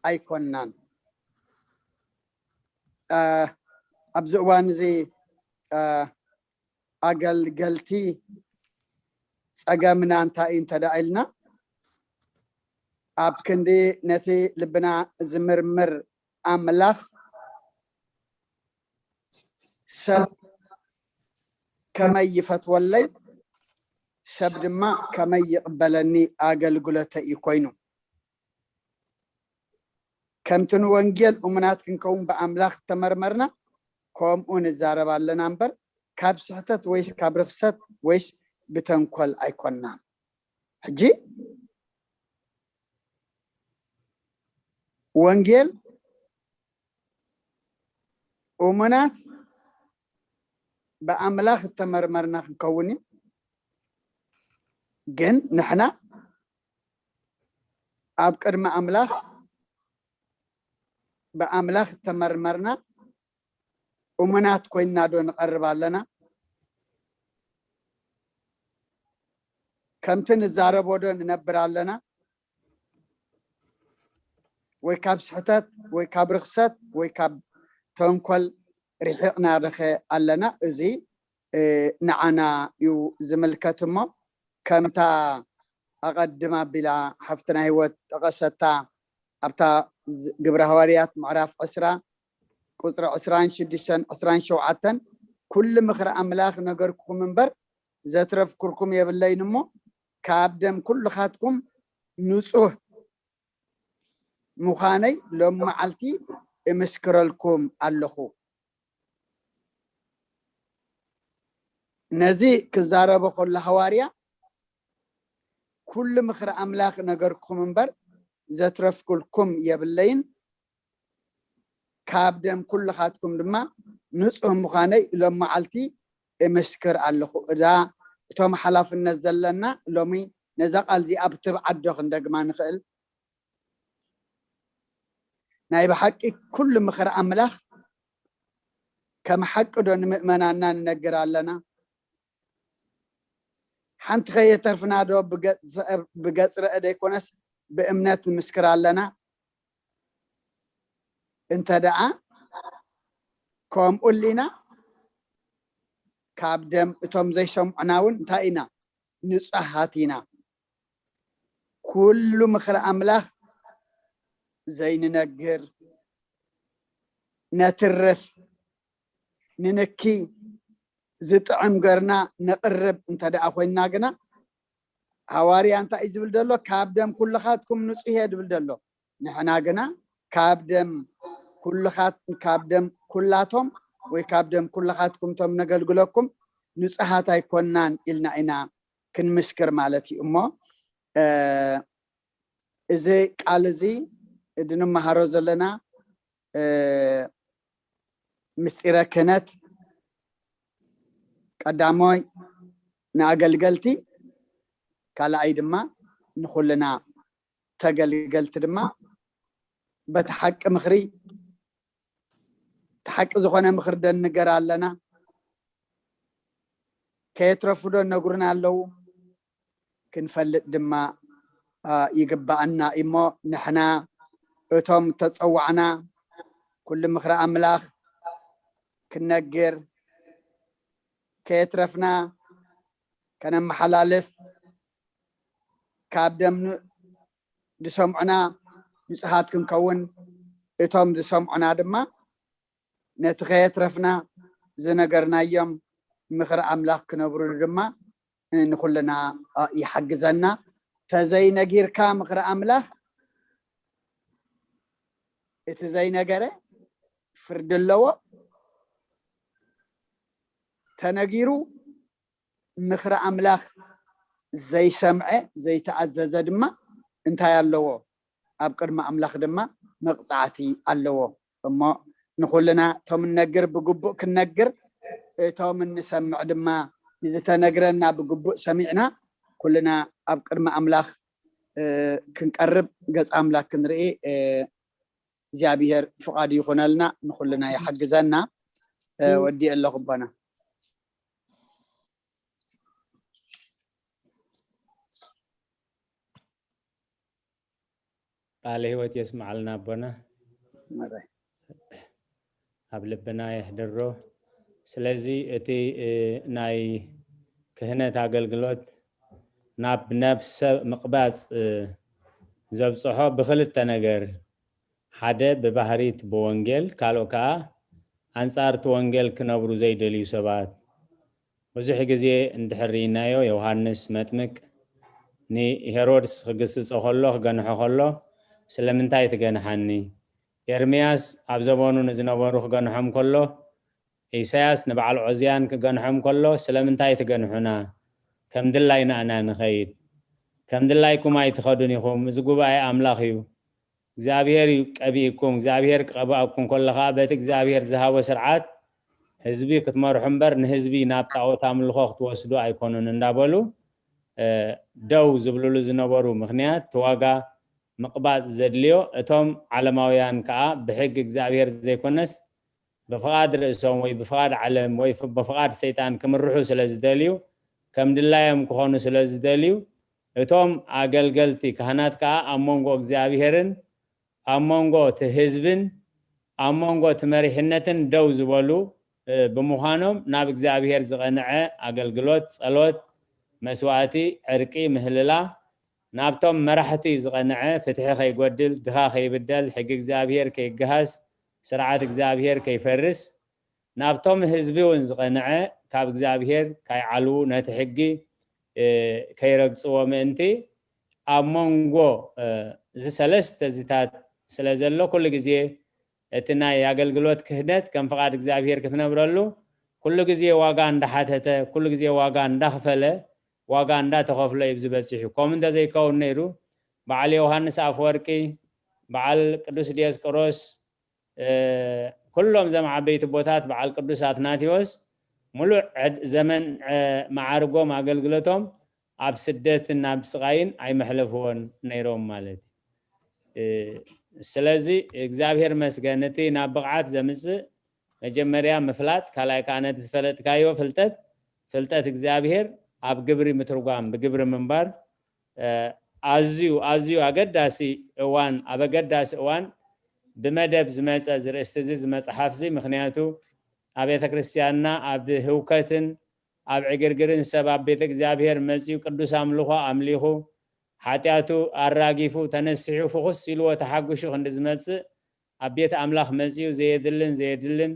ኣይኮናን። ኣብዚ እዋን እዚ ኣገልገልቲ ጸገምና እንታይ እዩ እንተ ደኣ ኢልና፣ ኣብ ክንዲ ነቲ ልብና ዝምርምር ኣምላኽ ሰብ ከመይ ይፈትወለይ፣ ሰብ ድማ ከመይ ይቕበለኒ ኣገልግሎተይ እዩ ኮይኑ። ከምቲ ንወንጌል እሙናት ክንከውን ብኣምላኽ እተመርመርና፣ ከምኡ ንዛረብ ኣለና እምበር፣ ካብ ስሕተት ወይስ ካብ ርኽሰት ወይስ ብተንኮል ኣይኮናን። ሕጂ ወንጌል እሙናት ብኣምላኽ እተመርመርና ክንከውን እዩ። ግን ንሕና ኣብ ቅድሚ ኣምላኽ ብኣምላኽ እተመርመርና እሙናት ኮይንና ዶ ንቐርብ ኣለና? ከምቲ ንዛረቦ ዶ ንነብር ኣለና? ወይ ካብ ስሕተት ወይ ካብ ርኽሰት ወይ ካብ ተንኮል ርሒቕና ርኸ ኣለና? እዚ ንዓና እዩ ዝምልከት እሞ፣ ከምታ ኣቐድም ኣቢላ ሓፍትና ህይወት ጠቐሰታ፣ ኣብታ ግብረ ሃዋርያት ምዕራፍ ዕስራ ቁፅሪ ዕስራን ሽዱሽተን ዕስራን ሸውዓተን፣ ኩሉ ምኽሪ ኣምላኽ ነገርኩኹም እምበር ዘትረፍኩልኩም የብለይን እሞ፣ ካብ ደም ኩልኻትኩም ንፁህ ምዃነይ ሎም መዓልቲ እምስክረልኩም ኣለኹ። ነዚ ክዛረበ ከሎ ሃዋርያ፣ ኩሉ ምኽሪ ኣምላኽ ነገርኩም እምበር ዘትረፍኩልኩም የብለይን፣ ካብ ደም ኩልኻትኩም ድማ ንፁህ ምዃነይ ሎም መዓልቲ እምስክር ኣለኹ። እዳ እቶም ሓላፍነት ዘለና ሎሚ ነዛ ቃል እዚኣ ብትብዓት ዶ ክንደግማ ንኽእል? ናይ ብሓቂ ኩሉ ምኽሪ ኣምላኽ ከም ሓቂ ዶ ንምእመናና ንነግር ኣለና? ሓንቲ ከየተርፍና ዶ ብገጽ ረአ ዘይኮነስ ብእምነት ንምስክር ኣለና? እንተ ደኣ ከምኡ ኣሊና፣ ካብ ደም እቶም ዘይሰምዑና እውን እንታይ ኢና? ንጹሃት ኢና። ኩሉ ምኽሪ ኣምላኽ ዘይንነግር፣ ነትርፍ፣ ንንኪ ዝጥዕም ገርና ነቕርብ እንተ ደኣ ኮይንና ግና፣ ሃዋርያ እንታይ እዩ ዝብል ዘሎ? ካብ ደም ኩልኻትኩም ንጹህ እየ ዝብል ዘሎ። ንሕና ግና ካብ ደም ኩልኻት-፣ ካብ ደም ኩላቶም ወይ ካብ ደም ኩልኻትኩም እቶም ነገልግለኩም ንጹሃት ኣይኮናን ኢልና ኢና ክንምስክር ማለት እዩ። እሞ፣ እ፣ እዚ ቃል እዚ እንመሃሮ ዘለና፣ እ፣ ምስጢረ ክህነት ቀዳማይ ንኣገልገልቲ፣ ካልኣይ ድማ ንኹልና ተገልገልቲ ድማ በቲ ሓቂ ምኽሪ፣ እቲ ሓቂ ዝኾነ ምኽሪ ደንገር ኣለና። ከየትረፉ ዶ ነግሩና ኣለዉ? ክንፈልጥ ድማ፣ አ፣ ይግባኣና እሞ፣ ንሕና እቶም ተጸዋዕና ኩሉ ምኽሪ ኣምላኽ ክንነግር፣ ከየትረፍና ከነመሓላልፍ፣ ካብ ደም ን-፣ ዝሰምዑና ንጹሃት ክንከውን፣ እቶም ዝሰምዑና ድማ ነቲ ከየትረፍና ዝነገርናዮም ምኽሪ ኣምላኽ ክነብሩሉ ድማ ንኹልና ይሓግዘና። ተዘይነጊርካ ምኽሪ ኣምላኽ፣ እቲ ዘይነገረ ፍርዲ ኣለዎ። ተነጊሩ ምኽሪ ኣምላኽ ዘይሰምዐ፣ ዘይተኣዘዘ ድማ እንታይ ኣለዎ? ኣብ ቅድሚ ኣምላኽ ድማ መቕጻዕቲ ኣለዎ። እሞ ንኹልና እቶም ንነግር ብግቡእ ክንነግር፣ እቶም እንሰምዕ ድማ ንዝተነግረና ብግቡእ ሰሚዕና፣ ኩልና ኣብ ቅድሚ ኣምላኽ ክንቀርብ፣ ገጽ ኣምላኽ ክንርኢ እግዚኣብሔር ፍቓዱ ይኹነልና፣ ንኹልና ይሓግዘና። ወዲእ ኣለኹ ኣቦና። ቃለ ህይወት የስምዓልና ኣቦና፣ ኣብ ልብና የሕድሮ። ስለዚ እቲ ናይ ክህነት ኣገልግሎት ናብ ነፍሰ ምቕባጽ ዘብጽሖ ብኽልተ ነገር፣ ሓደ ብባህሪት ብወንጌል፣ ካልኦ ከኣ ኣንጻር እቲ ወንጌል ክነብሩ ዘይደልዩ ሰባት። ብዙሕ ግዜ እንድሕር ርኢናዮ፣ ዮሃንስ መጥምቅ ንሄሮድስ ክግስጾ ከሎ፣ ክገንሖ ከሎ፣ ስለምንታይ ትገንሓኒ? ኤርምያስ ኣብ ዘመኑ ንዝነበሩ ክገንሖም ከሎ፣ ኢሳያስ ንበዓል ዖዝያን ክገንሖም ከሎ፣ ስለምንታይ ትገንሑና? ከም ድላይና ኢና ንኸይድ። ከም ድላይኩም ኣይትኸዱን ኢኹም። እዚ ጉባኤ ኣምላኽ እዩ። እግዚኣብሔር እዩ ቀቢእኩም። እግዚኣብሔር ክቐብኣኩም ከሎ ከዓ በቲ እግዚኣብሔር ዝሃቦ ስርዓት ህዝቢ ክትመርሑ እምበር ንህዝቢ ናብ ጣዖት ኣምልኾ ክትወስዱ ኣይኮኑን እንዳበሉ ደው ዝብልሉ ዝነበሩ ምኽንያት እቲ ዋጋ ምቕባጽ ዘድልዮ እቶም ዓለማውያን ከዓ ብሕጊ እግዚኣብሔር ዘይኮነስ ብፍቓድ ርእሶም ወይ ብፍቓድ ዓለም ወይ ብፍቓድ ሰይጣን ክምርሑ ስለ ዝደልዩ ከም ድላዮም ክኾኑ ስለ ዝደልዩ እቶም ኣገልገልቲ ካህናት ከዓ ኣብ መንጎ እግዚኣብሔርን ኣብ መንጎ እቲ ህዝብን ኣብ መንጎ እቲ መሪሕነትን ደው ዝበሉ ብምዃኖም ናብ እግዚኣብሔር ዝቐንዐ ኣገልግሎት፣ ጸሎት፣ መስዋእቲ፣ ዕርቂ፣ ምህልላ ናብቶም መራሕቲ ዝቐንዐ ፍትሒ ከይጎድል፣ ድኻ ከይብደል፣ ሕጊ እግዚኣብሔር ከይገሃስ፣ ስርዓት እግዚኣብሔር ከይፈርስ ናብቶም ህዝቢ እውን ዝቐንዐ ካብ እግዚኣብሔር ካይዓልዉ ነቲ ሕጊ ከይረግፅዎ ምእንቲ ኣብ መንጎ እዚ ሰለስተ እዚታት ስለ ዘሎ ኩሉ ግዜ እቲ ናይ ኣገልግሎት ክህነት ከም ፍቓድ እግዚኣብሔር ክትነብረሉ ኩሉ ግዜ ዋጋ እንዳሓተተ ኩሉ ግዜ ዋጋ እንዳኽፈለ ዋጋ እንዳተኸፍሎ እዩ ዝበፂሑ። ከምኡ እንተዘይከውን ነይሩ በዓል ዮሃንስ ኣፈወርቂ፣ በዓል ቅዱስ ዲዮስቆሮስ፣ ኩሎም ዘም ዓበይቲ ቦታት በዓል ቅዱስ ኣትናቴዎስ ሙሉእ ዘመን መዓርጎም ኣገልግሎቶም ኣብ ስደትን ናብ ስቓይን ኣይመሕለፍዎን ነይሮም ማለት እዩ። ስለዚ እግዚኣብሔር መስገን እቲ ናብ ብቕዓት ዘምፅእ መጀመርያ ምፍላጥ፣ ካልኣይ ከዓ ነቲ ዝፈለጥካዮ ፍልጠት፣ ፍልጠት እግዚኣብሔር ኣብ ግብሪ ምትርጓም፣ ብግብሪ ምንባር ኣዝዩ ኣዝዩ ኣገዳሲ እዋን ኣብ ኣገዳሲ እዋን ብመደብ ዝመፀ ዝርእስቲ እዚ ዝመፅሓፍ እዚ ምክንያቱ ኣብ ቤተ ክርስቲያንና ኣብ ህውከትን ኣብ ዕግርግርን ሰብ ኣብ ቤተ እግዚኣብሔር መፅዩ ቅዱስ ኣምልኾ ኣምሊኹ ሓጢኣቱ ኣራጊፉ ተነሲሑ ፍኹስ ኢልዎ ተሓጉሹ ክንዲ ዝመፅእ ኣብ ቤት ኣምላኽ መፅዩ ዘየድልን ዘየድልን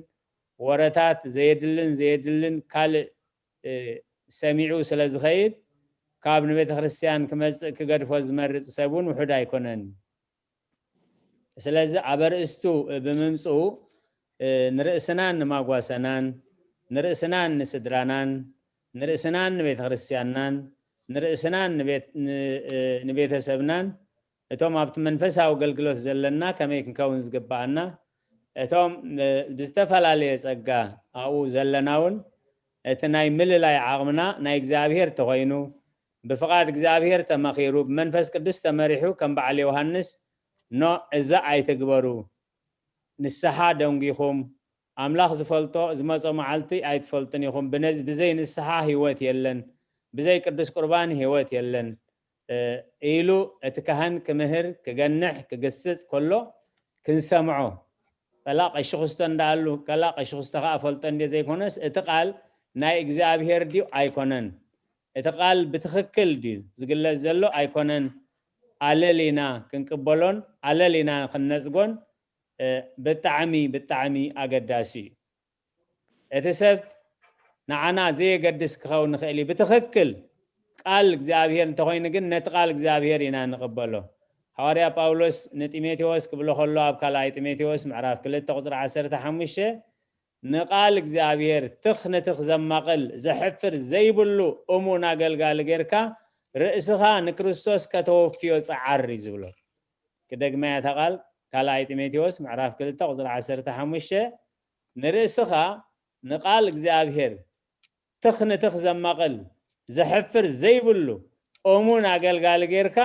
ወረታት ዘየድልን ዘየድልን ካልእ ሰሚዑ ስለ ዝኸይድ ካብ ንቤተ ክርስቲያን ክመፅእ ክገድፎ ዝመርፅ ሰብ እውን ውሑድ ኣይኮነን። ስለዚ ኣብ ኣርእስቱ ብምምፅኡ ንርእስናን ንማጓሰናን ንርእስናን ንስድራናን ንርእስናን ንቤተ ክርስቲያንናን ንርእስናን ንቤተሰብናን እቶም ኣብቲ መንፈሳዊ ኣገልግሎት ዘለና ከመይ ክንከውን ዝግብኣና እቶም ብዝተፈላለየ ፀጋ ኣብኡ ዘለና እውን እቲ ናይ ምልላይ ዓቕምና ናይ እግዚኣብሔር ተኾይኑ ብፍቓድ እግዚኣብሔር ተመኺሩ ብመንፈስ ቅዱስ ተመሪሑ ከም በዓል ዮሃንስ ኖ እዛ ኣይትግበሩ ንስሓ ደንጒኹም ኣምላኽ ዝፈልጦ ዝመጾ መዓልቲ ኣይትፈልጡን ኢኹም። ብዘይ ንስሓ ህይወት የለን፣ ብዘይ ቅዱስ ቁርባን ህይወት የለን ኢሉ እቲ ካህን ክምህር፣ ክገንሕ፣ ክግስጽ ከሎ ክንሰምዖ። ቀላ ቀሺ ክስቶ እንዳኣሉ ቀላ ቀሺ ክስቶ ከኣ ፈልጦ እንዴ ዘይኮነስ እቲ ቃል ናይ እግዚኣብሔር ድዩ ኣይኮነን? እቲ ቃል ብትኽክል ድዩ ዝግለጽ ዘሎ ኣይኮነን? ኣለሊና ክንቅበሎን ኣለሊና ክንነጽጎን ብጣዕሚ ብጣዕሚ ኣገዳሲ እዩ። እቲ ሰብ ንዓና ዘየገድስ ክኸውን ንኽእል እዩ። ብትኽክል ቃል እግዚኣብሔር እንተኾይኑ ግን ነቲ ቃል እግዚኣብሔር ኢና ንቕበሎ። ሃዋርያ ጳውሎስ ንጢሞቴዎስ ክብሎ ከሎ ኣብ ካልኣይ ጢሞቴዎስ ምዕራፍ ክልተ ቁፅሪ ዓሰርተ ሓሙሽተ ንቃል እግዚኣብሔር ትኽ ንትኽ ዘማቕል ዘሕፍር ዘይብሉ እሙን ኣገልጋሊ ጌርካ ርእስኻ ንክርስቶስ ከተወፍዮ ጸዓር እዩ ዝብሎ። ክደግመያ እታ ቃል ካልኣይ ጢሞቴዎስ ምዕራፍ ክልተ ቁፅሪ ዓሰርተ ሓሙሽተ ንርእስኻ ንቃል እግዚኣብሔር ትኽ ንትኽ ዘማቕል ዘሕፍር ዘይብሉ እሙን ኣገልጋሊ ጌርካ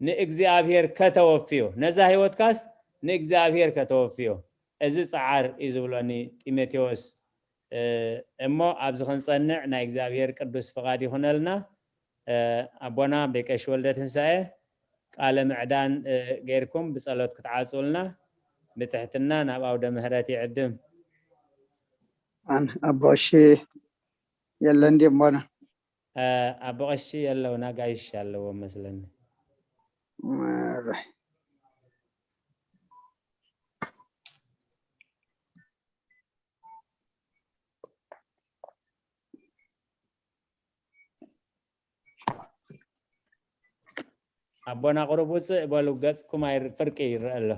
ንእግዚኣብሔር ከተወፍዮ፣ ነዛ ህይወትካስ ንእግዚኣብሔር ከተወፍዮ፣ እዚ ጸዓር እዩ ዝብሎኒ ጢሞቴዎስ። እ፣ እሞ ኣብዚ ክንጸንዕ ናይ እግዚኣብሔር ቅዱስ ፍቓድ ይኹነልና። እ፣ ኣቦና ቤቀሽ ወልደ ትንሳኤ ቃለ ምዕዳን፣ እ፣ ጌርኩም ብጸሎት ክትዓጽውልና ብትሕትና ናብ ኣውደ ምህረት ይዕድም። ኣን-፣ ኣቦ ቀሺ የለን ድዩ ኣቦና? እ፣ ኣቦ ቀሺ የለውን፣ ኣጋይሽ ኣለዎም መስለኒ። እረ። ኣቦና ቁሩብ ውፅእ በሉ፣ ገፅኩም ኣይር-፣ ፍርቂ ይረአ ኣሎ።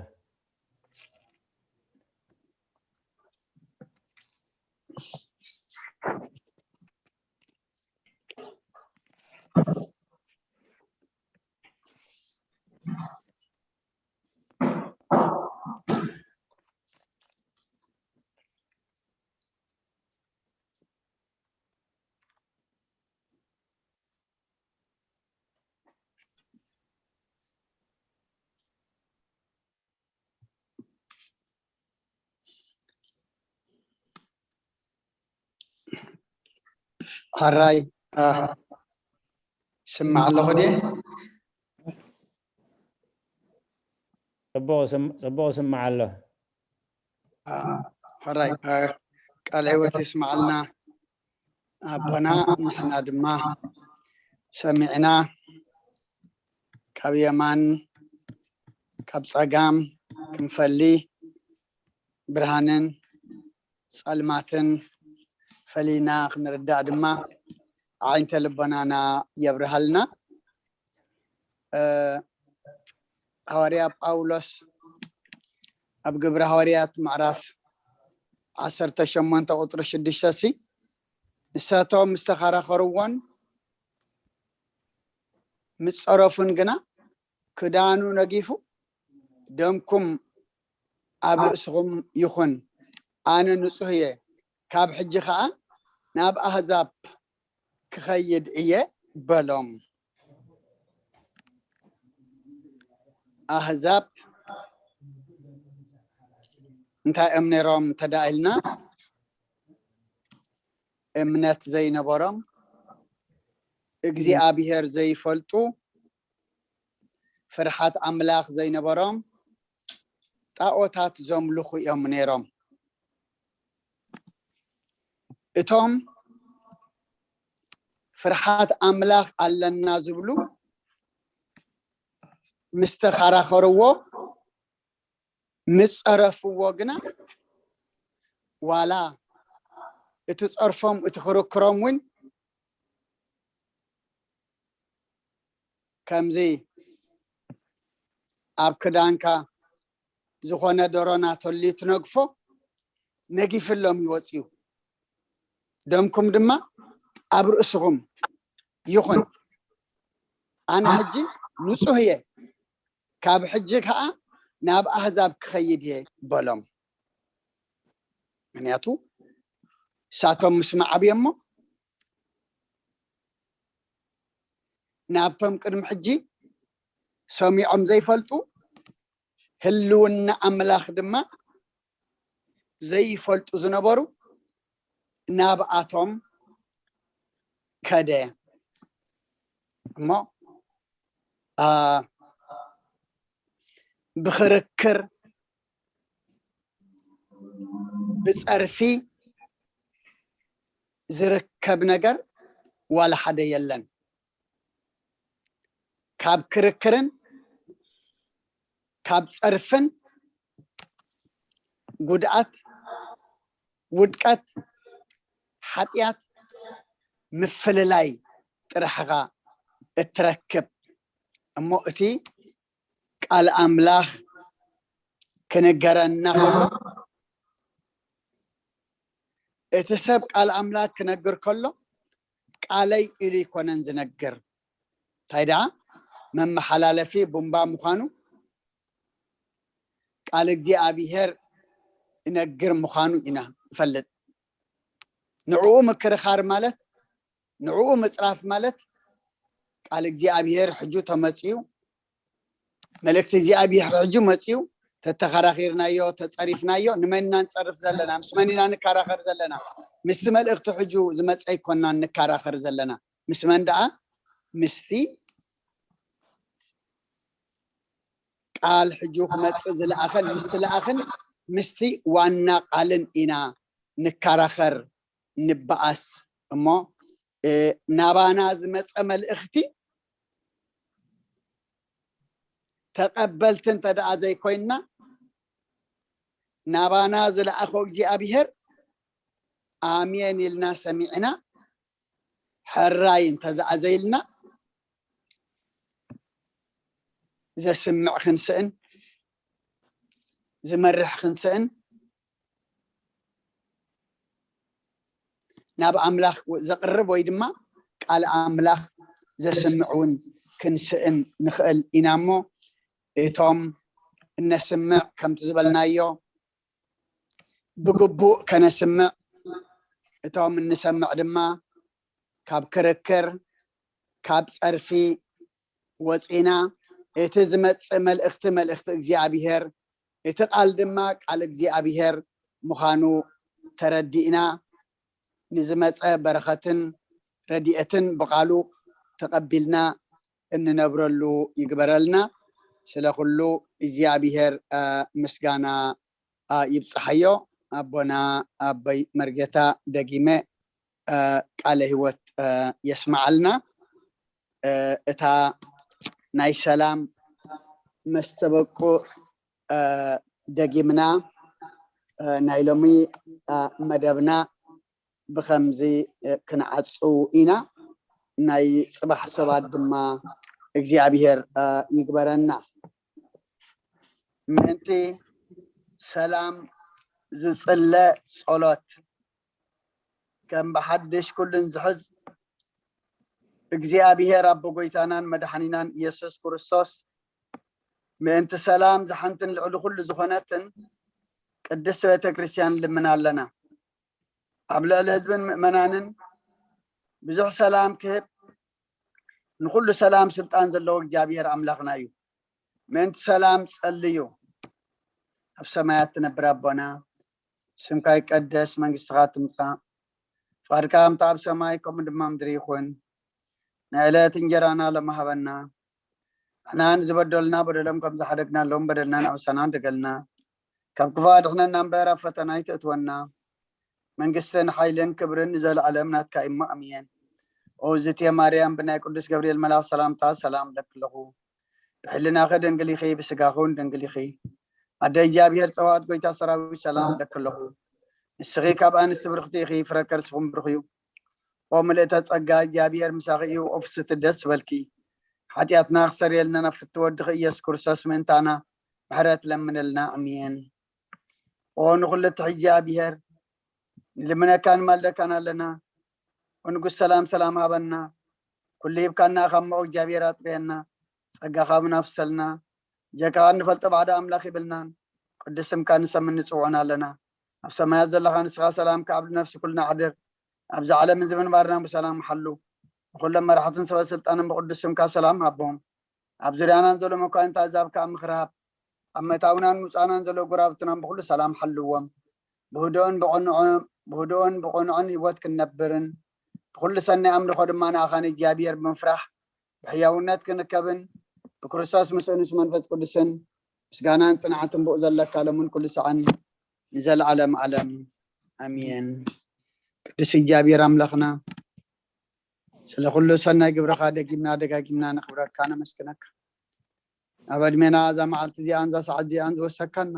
ሕራይ፣ አ፣ ስማዕ ኣለኹ ድየ? ጽቡቕ ስም-፣ ጽቡቕ ስማዕ ኣሎ። አ፣ ሕራይ፣ አ፣ ቃል ህይወት የስማዓልና ኣቦና። ንሕና ድማ ሰሚዕና ካብ የማን ካብ ጸጋም ክንፈሊ ብርሃንን ጸልማትን ፈሊና ክንርዳእ ድማ ኣዒንተ ልቦናና የብርሃልና። እ፣ ሃዋርያ ጳውሎስ ኣብ ግብረ ሃዋርያት ምዕራፍ ዓሰርተ ሸሞንተ ቁጽሪ ሽዱሽተ ሲ፣ ንሳቶም ምስ ተኸራኸርዎን ምስ ጸረፉን ግና ክዳኑ ነጊፉ፣ ደምኩም ኣብ ርእስኹም ይኹን፣ ኣነ ንጹህ እየ፣ ካብ ሕጂ ኸኣ ናብ ኣህዛብ ክኸይድ እየ በሎም። ኣህዛብ እንታይ እዮም ነይሮም እንተ ደኣ ኢልና፣ እምነት ዘይነበሮም፣ እግዚኣብሔር ዘይፈልጡ፣ ፍርሓት ኣምላኽ ዘይነበሮም፣ ጣኦታት ዘምልኹ እዮም ነይሮም። እቶም ፍርሓት ኣምላኽ ኣለና ዝብሉ ምስ ተኸራኸርዎ፣ ምስ ጸረፍዎ ግና፣ ዋላ እቲ ጸርፎም፣ እቲ ክርክሮም እውን ከምዚ ኣብ ክዳንካ ዝኾነ ደሮና ተልዩ ትነግፎ፣ ነጊፍሎም እዩ ወጺኡ። ደምኩም ድማ ኣብ ርእስኹም ይኹን፣ ኣነ ሕጂ ንጹህ እየ፣ ካብ ሕጂ ከኣ ናብ ኣህዛብ ክኸይድ እየ በሎም። ምኽንያቱ ንሳቶም ምስማዕ ኣብዮሞ፣ ናብቶም ቅድሚ ሕጂ ሰሚዖም ዘይፈልጡ፣ ህልውና ኣምላኽ ድማ ዘይፈልጡ ዝነበሩ ናብኣቶም ከደ። እሞ፣ አ፣ ብኽርክር፣ ብጸርፊ ዝርከብ ነገር ዋላ ሓደ የለን። ካብ ክርክርን ካብ ጸርፍን ጉድኣት፣ ውድቀት፣ ሓጢኣት፣ ምፍልላይ ጥራሕ ኢኻ እትረክብ። እሞ እቲ ቃል ኣምላኽ ክነገረና ከሎ፣ እቲ ሰብ ቃል ኣምላኽ ክነግር ከሎ፣ ቃለይ ኢሉ ኣይኮነን ዝነግር። እንታይ ደኣ መመሓላለፊ ቡምባ ምዃኑ፣ ቃል እግዚኣብሔር እነግር ምዃኑ ኢና ንፈልጥ። ንዕኡ ምክርኻር ማለት፣ ንዕኡ ምጽራፍ ማለት፣ ቃል እግዚኣብሔር ሕጁ ተመፅዩ፣ መልእክቲ እግዚኣብሔር ሕጁ መፅዩ፣ ተተኸራኺርናዮ፣ ተፀሪፍናዮ። ንመን ኢና ንፀርፍ ዘለና? ምስ መን ኢና ንከራኸር ዘለና? ምስቲ መልእክቲ ሕጁ ዝመፀ ኣይኮናን ንከራኸር ዘለና። ምስ መን ደኣ? ምስቲ ቃል ሕጁ ክመፅእ ዝለኣኸን ምስ ለኣኽን ምስቲ ዋና ቃልን ኢና ንከራኸር፣ ንበኣስ። እሞ ናባና ዝመፀ መልእኽቲ ተቐበልቲ እንተ ደኣ ዘይኮይንና፣ ናባና ዝለኣኾ እግዚኣብሔር ኣሜን ኢልና ሰሚዕና፣ ሕራይ እንተ ደኣ ዘይልና፣ ዘስምዕ ክንስእን ዝመርሕ ክንስእን፣ ናብ ኣምላኽ ዘቕርብ ወይ ድማ ቃል ኣምላኽ ዘስምዕ እውን ክንስእን ንኽእል ኢና። እሞ እቶም እነስምዕ፣ ከምቲ ዝበልናዮ፣ ብግቡእ ከነስምዕ፣ እቶም እንሰምዕ ድማ ካብ ክርክር፣ ካብ ጸርፊ ወጺና፣ እቲ ዝመጽእ መልእኽቲ፣ መልእኽቲ እግዚኣብሔር፣ እቲ ቃል ድማ ቃል እግዚኣብሔር ምዃኑ ተረዲእና፣ ንዝመጸ በረኸትን ረድኤትን ብቃሉ ተቐቢልና እንነብረሉ ይግበረልና። ስለ ኩሉ እግዚኣብሔር፣ እ፣ ምስጋና፣ እ፣ ይብጽሓዮ። ኣቦና ኣቦይ መርጌታ፣ ደጊመ፣ እ፣ ቃለ ህይወት፣ እ፣ የስምዓልና። እ፣ እታ ናይ ሰላም መስተበቁ፣ እ፣ ደጊምና፣ እ፣ ናይ ሎሚ፣ እ፣ መደብና ብኸምዚ፣ እ፣ ክንዓጹ ኢና። ናይ ጽባሕ ሰባት ድማ እግዚኣብሔር፣ እ፣ ይግበረና። ምእንቲ ሰላም ዝጽለ ጸሎት። ከም ብሓድሽ ኩሉን ዝሕዝ እግዚኣብሔር ኣቦ ጎይታናን መድሓኒናን ኢየሱስ ክርስቶስ፣ ምእንቲ ሰላም ዝሓንትን ልዕሊ ኩሉ ዝኾነትን ቅድስቲ ቤተ ክርስቲያን ልምና ኣለና። ኣብ ልዕሊ ህዝብን ምእመናንን ብዙሕ ሰላም ክህብ፣ ንኹሉ ሰላም ስልጣን ዘለዎ እግዚኣብሔር ኣምላኽና እዩ። ምእንቲ ሰላም ጸልዩ። ኣብ ሰማያት ትነብር ኣቦና፣ ስምካ ይቀደስ፣ መንግስትኻ ትምጻእ፣ ፍቓድካ ከምቲ ኣብ ሰማይ ከምኡ ድማ ምድሪ ይኹን። ናይ ዕለት እንጀራና ሎሚ ሃበና። ንሕና ንዝበደሉና በደሎም ከም ዝሓደግናሎም በደልናን ኣበሳና ደገልና። ካብ ክፉእ ኣድሕነና እምበር ኣብ ፈተና ኣይተእትወና። መንግስትን ሓይልን ክብርን ንዘለኣለም ናትካ እዩ እሞ ኣሜን። ኦዝቴ ማርያም ብናይ ቅዱስ ገብርኤል መልኣኽ ሰላምታ ሰላም እብለኪ ኣለኹ። ብሕልናኺ ድንግል ኢኺ፣ ብስጋኺ እውን ድንግል ኢኺ። ኣደ እግዚኣብሔር ጸባኦት ጎይታ ሰራዊት ሰላም እብለኪ ኣለኹ። ንስኺ ካብ ኣንስቲ ብርኽቲ ኢኺ፣ ፍረ ከርስኹም ብሩኽ እዩ። ኦ ምልእተ ጸጋ እግዚኣብሔር ምሳኺ እዩ፣ ኦ ፍስቲ ደስ በልኪ። ሓጢኣትና ክሰርየልና ናብ ፍትወ ወድኺ ኢየሱስ ክርስቶስ ምእንታና ምሕረት ለምነልና። ኣሜን። ኦ ንኹሉ ትሕዚ እግዚኣብሔር ንልምነካን ማልደካን ኣለና። ኦ ንጉስ ሰላም ሰላም ሃበና። ኩሉ ሂብካና ካብ ሞኦ እግዚኣብሔር ኣጥርየና። ጸጋኻ እውን ኣፍሰልና። ጀካኻ እንፈልጦ ባዕዶ ኣምላኽ ይብልናን ቅዱስ ስምካ ንሰምን ንጽውዖን ኣለና። ኣብ ሰማያት ዘለኻ ንስኻ ሰላምካ ኣብ ነፍሲ ኩልና ኣሕድር። ኣብዚ ዓለምን እዚ ምንባርና ብሰላም ሓሉ። ንኹሎም መራሕትን ሰበ ስልጣንን ብቅዱስ ስምካ ሰላም ሃቦም። ኣብ ዙርያናን ዘሎ መኳንንት ኣዛብ ከኣ ምኽሪ ሃብ። ኣብ መታውናን ምውጻእናን ዘሎ ጎረባብትናን ብኹሉ ሰላም ሓልዎም። ብህድኦን ብቕንዖ-፣ ብህድኦን ብቕኑዕን ህይወት ክንነብርን ብኹሉ ሰናይ ኣምልኾ ድማ ንኣኻ ንእግዚኣብሔር ብምፍራሕ ብሕያውነት ክንርከብን ብክርስቶስ ምስኡን ምስ መንፈስ ቅዱስን ምስጋናን ጽንዓትን ብኡ ዘለካ ሎምን ኩሉ ሰዓን ንዘለዓለም ዓለም ኣሜን። ቅዱስ እግዚኣብሔር ኣምላኽና ስለ ኩሉ ሰናይ ግብርኻ ደጊምና ደጋጊምና ነኽብረካ ነመስግነካ። ኣብ ዕድሜና እዛ መዓልቲ እዚኣን እዛ ሰዓት እዚኣን ዝወሰካና፣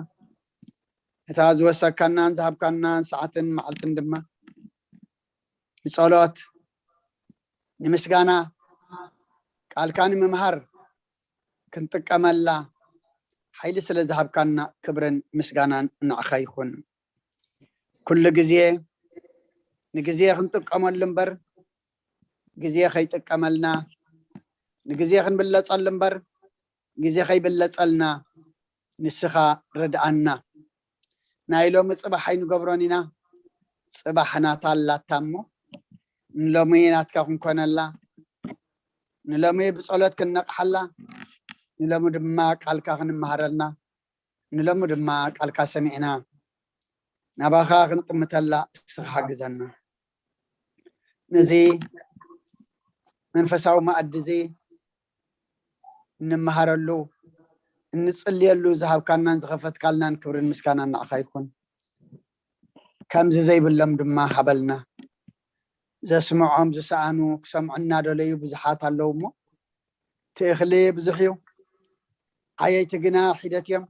እታ ዝወሰካናን ዝሃብካናን ሰዓትን መዓልትን ድማ ንጸሎት፣ ንምስጋና፣ ቃልካ ንምምሃር ክንጥቀመላ ሓይሊ ስለ ዝሃብካና ክብርን ምስጋናን ንዓኻ ይኹን። ኩሉ ግዜ ንግዜ ክንጥቀመሉ እምበር ግዜ ከይጥቀመልና፣ ንግዜ ክንብለጸሉ እምበር ግዜ ከይብለጸልና ንስኻ ርድኣና። ናይ ሎሚ ጽባሕ ኣይንገብሮን ኢና። ጽባሕ ናታ ኣላታ እሞ ንሎሚ ናትካ ክንኮነላ፣ ንሎሚ ብጸሎት ክንነቕሓላ፣ ንሎሚ ድማ ቃልካ ክንመሃረልና፣ ንሎሚ ድማ ቃልካ ሰሚዕና ናባኻ ክንጥምተላ እስኻ ሓግዘና። ነዚ መንፈሳዊ መኣዲ እዚ እንመሃረሉ፣ እንጽልየሉ ዝሃብካናን ዝኸፈትካልናን ክብርን ምስጋናን ንዓኻ ይኹን። ከምዚ ዘይብሎም ድማ ሃበልና። ዘስምዖም ዝሰኣኑ ክሰምዑ እናደለዩ ብዙሓት ኣለዉ እሞ፣ እቲ እኽሊ ብዙሕ እዩ፣ ዓየይቲ ግና ሒደት እዮም።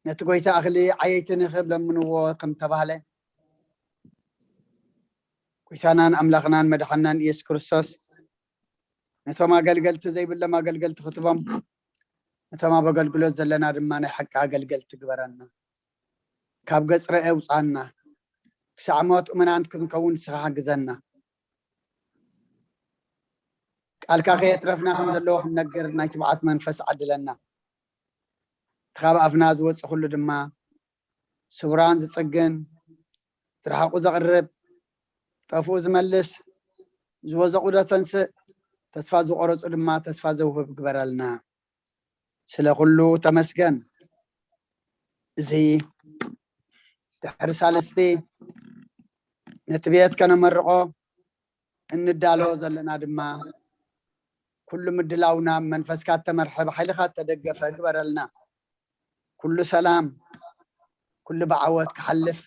ነቲ ጎይታ እኽሊ ዓየይቲ ንኽብ ለምንዎ ከም ተባህለ፣ ጎይታናን ኣምላኽናን መድሓናን ኢየሱስ ክርስቶስ ነቶም ኣገልገልቲ ዘይብሎም ኣገልገልቲ ክትቦም፣ ነቶም ኣብ ኣገልግሎት ዘለና ድማ ናይ ሓቂ ኣገልገልቲ ግበረና። ካብ ገጽ ረኤ ውጻና። ክሳዕ ሞት እመናን ክንከውን ንስኻ ሓግዘና። ቃልካ ከየትረፍና ከም ዘለዎ ክንነግር ናይ ትብዓት መንፈስ ዓድለና። እቲ ካብ ኣፍና ዝወጽእ ኩሉ ድማ ስውራን ዝጽግን፣ ዝረሓቑ ዘቕርብ፣ ጠፍኡ ዝመልስ፣ ዝወዘቑ ዘተንስእ፣ ተስፋ ዝቖረጹ ድማ ተስፋ ዘውህብ ግበረልና። ስለ ኩሉ ተመስገን። እዚ ድሕሪ ሳልስቲ ነቲ ቤት ከነመርቖ እንዳሎ ዘለና ድማ ኩሉ ምድላውና መንፈስካ እተመርሐ ብሓይልካ እተደገፈ ግበረልና። ኩሉ ሰላም ኩሉ ብዓወት ክሓልፍ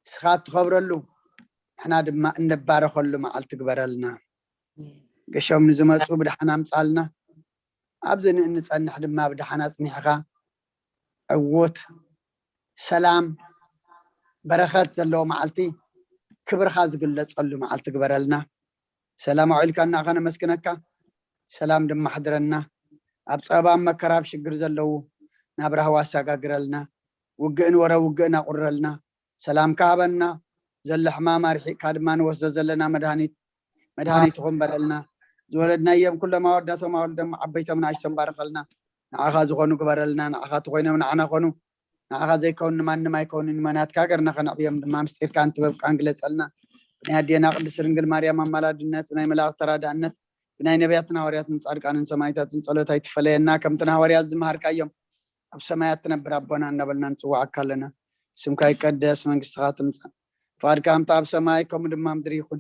ንስኻ እትኸብረሉ ንሕና ድማ እንባረኸሉ መዓልቲ ግበረልና። ገሾም ንዝመፁ ብደሓን ኣምፃልና። ኣብዚ ንእንፀንሕ ድማ ብደሓን ኣፅኒሕኻ ዕዉት ሰላም በረኸት ዘለዎ መዓልቲ ክብርኻ ዝግለፀሉ መዓልቲ ግበረልና። ሰላም ኣውዒልካና ከነመስግነካ፣ ሰላም ድማ ኣሕድረና። ኣብ ፀበባ ኣብ መከራ ኣብ ሽግር ዘለዉ ናብ ራህዋ ኣሰጋግረልና። ውግእን ወረ ውግእን ኣቑርረልና። ሰላምካ ሃበና። ዘሎ ሕማም ኣርሒቕካ ድማ ንወስዶ ዘለና መድሃኒት መድሃኒት ይኹን በለልና። ዝወለድናዮም ኩሎም ኣወዳቶም ኣወልዶም ዓበይቶም ንኣሽቶም ባርኸልና። ንዓኻ ዝኾኑ ግበረልና። ንዓኻ ተኾይኖም ንዓና ኮኑ። ንዓኻ ዘይከውን ንማንም ኣይከውንን እሞ ናትካ ሃገርና ከነዕብዮም ድማ ምስጢርካን ጥበብካን ግለጸልና። ብናይ ኣዴና ቅድስት ድንግል ማርያም ኣማላድነት፣ ብናይ መላእኽቲ ተራዳእነት፣ ብናይ ነቢያትን ሃዋርያትን ጻድቃንን ሰማዕታትን ጸሎት ኣይትፈለየና። ከምቲ ንሃዋርያት ዝመሃርካዮም ኣብ ሰማያት ትነብር ኣቦና እናበልና ንጽውዓካ ኣለና። ስምካ ይቀደስ፣ መንግስትኻ ትምጻእ፣ ፍቓድካ ከምቲ ኣብ ሰማይ ከምኡ ድማ ኣብ ምድሪ ይኹን።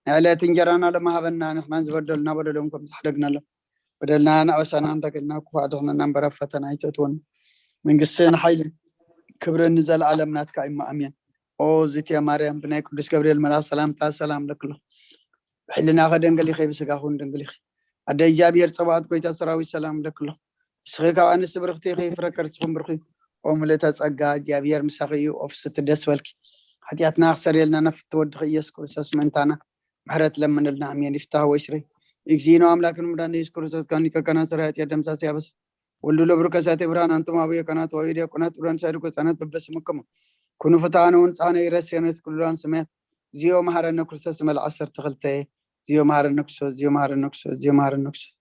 ናይ ዕለት እንጀራና ሎሚ ሃበና፣ ንሕናን ዝበደሉና በደሎም ከም ዝሓደግናሎም በደልና ንኣበሳና እንዳገልና ክፉእ ኣድሕነና እምበር ኣብ ፈተና ኣይተእትወና። መንግስትን ሓይልን ክብርን ንዘለኣለም ናትካ እዩ። ኣሜን። ኦ ዝትየ ማርያም ብናይ ቅዱስ ገብርኤል መልኣኽ ሰላምታ ሰላም ለክሎ ብሕልናኸ ደንገል ኢኸ ብስጋኹን ደንገል ኢኸ። ኣደ እግዚኣብሔር ጸባኦት ጎይታ ሰራዊት ሰላም ለክሎ ንስኺ ካብ ኣንስቲ ብርኽቲ ኢኺ፣ ፍረ ከርስኹም ብሩኽ እዩ። ኦ ምልእተ ጸጋ እግዚኣብሔር ምሳኺ እዩ። ኦ ፍስቲ ደስ በልኪ። ሓጢኣትና ክሰርየልና ነፍቲ ወድኺ ኢየሱስ ክርስቶስ ምእንታና ምሕረት ለምንልና። ኣሜን። ይፍታህ ወይስረይ እግዚእነ ኣምላክን መድኃኒነ ኢየሱስ ክርስቶስ ካኒከ ከናሰራ ኃጢአት ደምሳሲ ያበሳ ወልዱ ለብሩ ከሳቴ ብርሃን ኣንቱም አቡየ ካህናት ወአበየ ዲያቆናት ብርሃን ሳይድኮ ህፃናት በበስምክሙ ኩኑ ፍትሐነ ወንጽሐነ ኢረሴነ ኩሉን ስሜት እግዚኦ መሐረነ ክርስቶስ ዝመልአ ዓሰርተ ክልተ እግዚኦ መሐረነ ክርስቶስ፣ እግዚኦ መሐረነ ክርስቶስ፣ እግዚኦ መሐረነ ክርስቶስ፣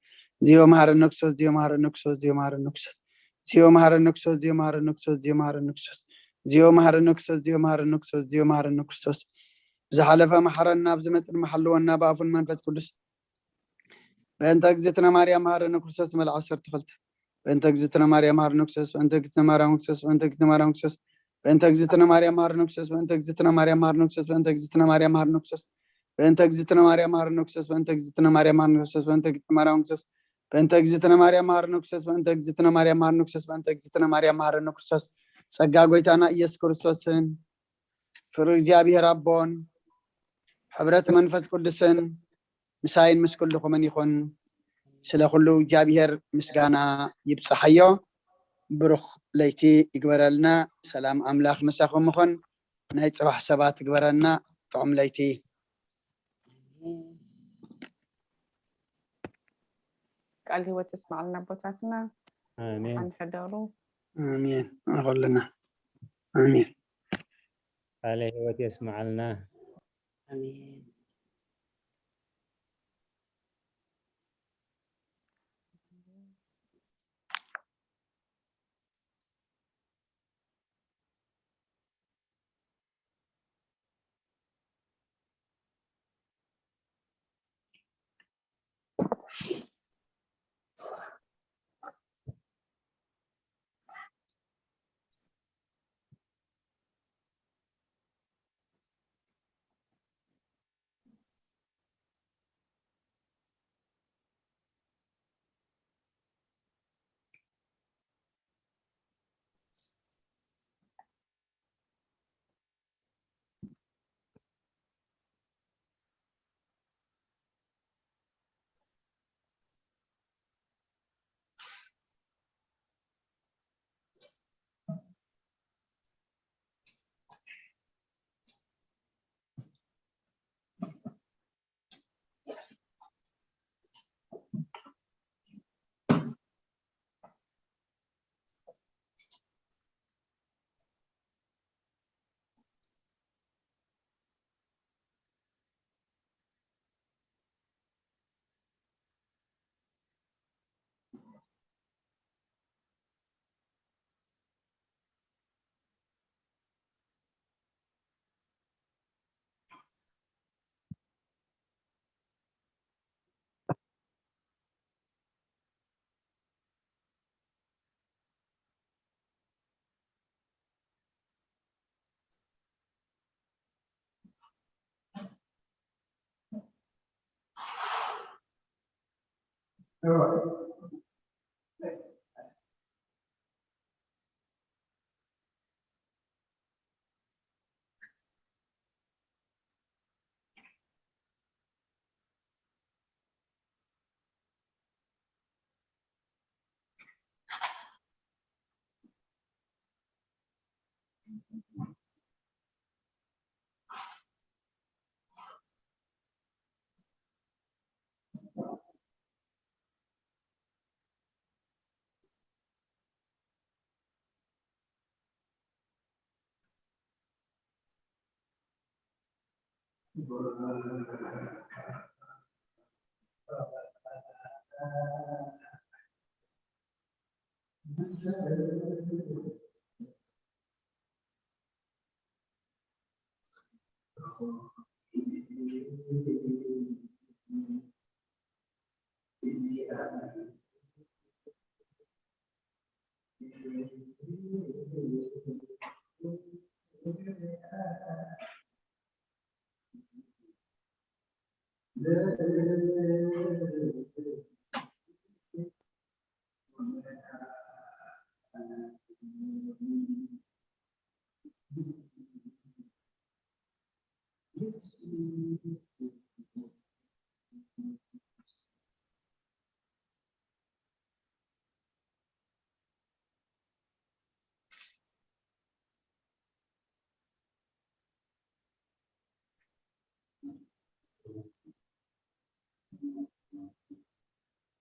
እግዚኦ መሐረነ ክርስቶስ፣ እግዚኦ መሐረነ ክርስቶስ፣ እግዚኦ መሐረነ ክርስቶስ፣ እግዚኦ መሐረነ ክርስቶስ፣ እግዚኦ መሐረነ ክርስቶስ፣ እግዚኦ መሐረነ ክርስቶስ፣ እግዚኦ መሐረነ ክርስቶስ፣ እግዚኦ መሐረነ ክርስቶስ። ብዝሓለፈ መሐረና፣ ብዝመጽእ ድማ ሓልወና፣ ብኣፉን መንፈስ ቅዱስ። በእንተ እግዝእትነ ማርያም መሐረነ ክርስቶስ መልዓ ዓሰርተ ክልተ። በእንተ እግዝእትነ ማርያም መሐረነ ክርስቶስ፣ በእንተ እግዝእትነ ማርያም ክርስቶስ፣ በእንተ እግዝእትነ ማርያም ክርስቶስ፣ በእንተ እግዝእትነ ማርያም መሐረነ ክርስቶስ፣ በእንተ እግዝእትነ ማርያም መሐረነ ክርስቶስ፣ በእንተ እግዝእትነ ማርያም መሐረነ ክርስቶስ፣ በእንተ እግዝእትነ ማርያም መሐረነ ክርስቶስ፣ በእንተ እግዝእትነ ማርያም መሐረነ ክርስቶስ፣ በእንተ እግዝእትነ ማርያም መሐረነ ክርስቶስ፣ በእንተ እግዝእትነ ማርያም መሐረነ ክርስቶስ። ጸጋ ጎይታና ኢየሱስ ክርስቶስን ፍቅሪ እግዚኣብሔር ኣቦን ሕብረት መንፈስ ቅዱስን ምሳይን ምስ ኩልኹምን ይኹን። ስለ ኩሉ እግዚኣብሔር ምስጋና ይብጽሓዮ። ብሩኽ ለይቲ ይግበረልና። ሰላም ኣምላኽ ምሳኹም ይኹን። ናይ ጽባሕ ሰባት ይግበረና። ጥዑም ለይቲ። ቃል ህይወት የስማዕልና ኣቦታትና። ኣሜን። ደሓን ሕደሩ። ኣሜን። ንኹልና ኣሜን። ቃለ ህይወት የስማዕልና። ኣሜን።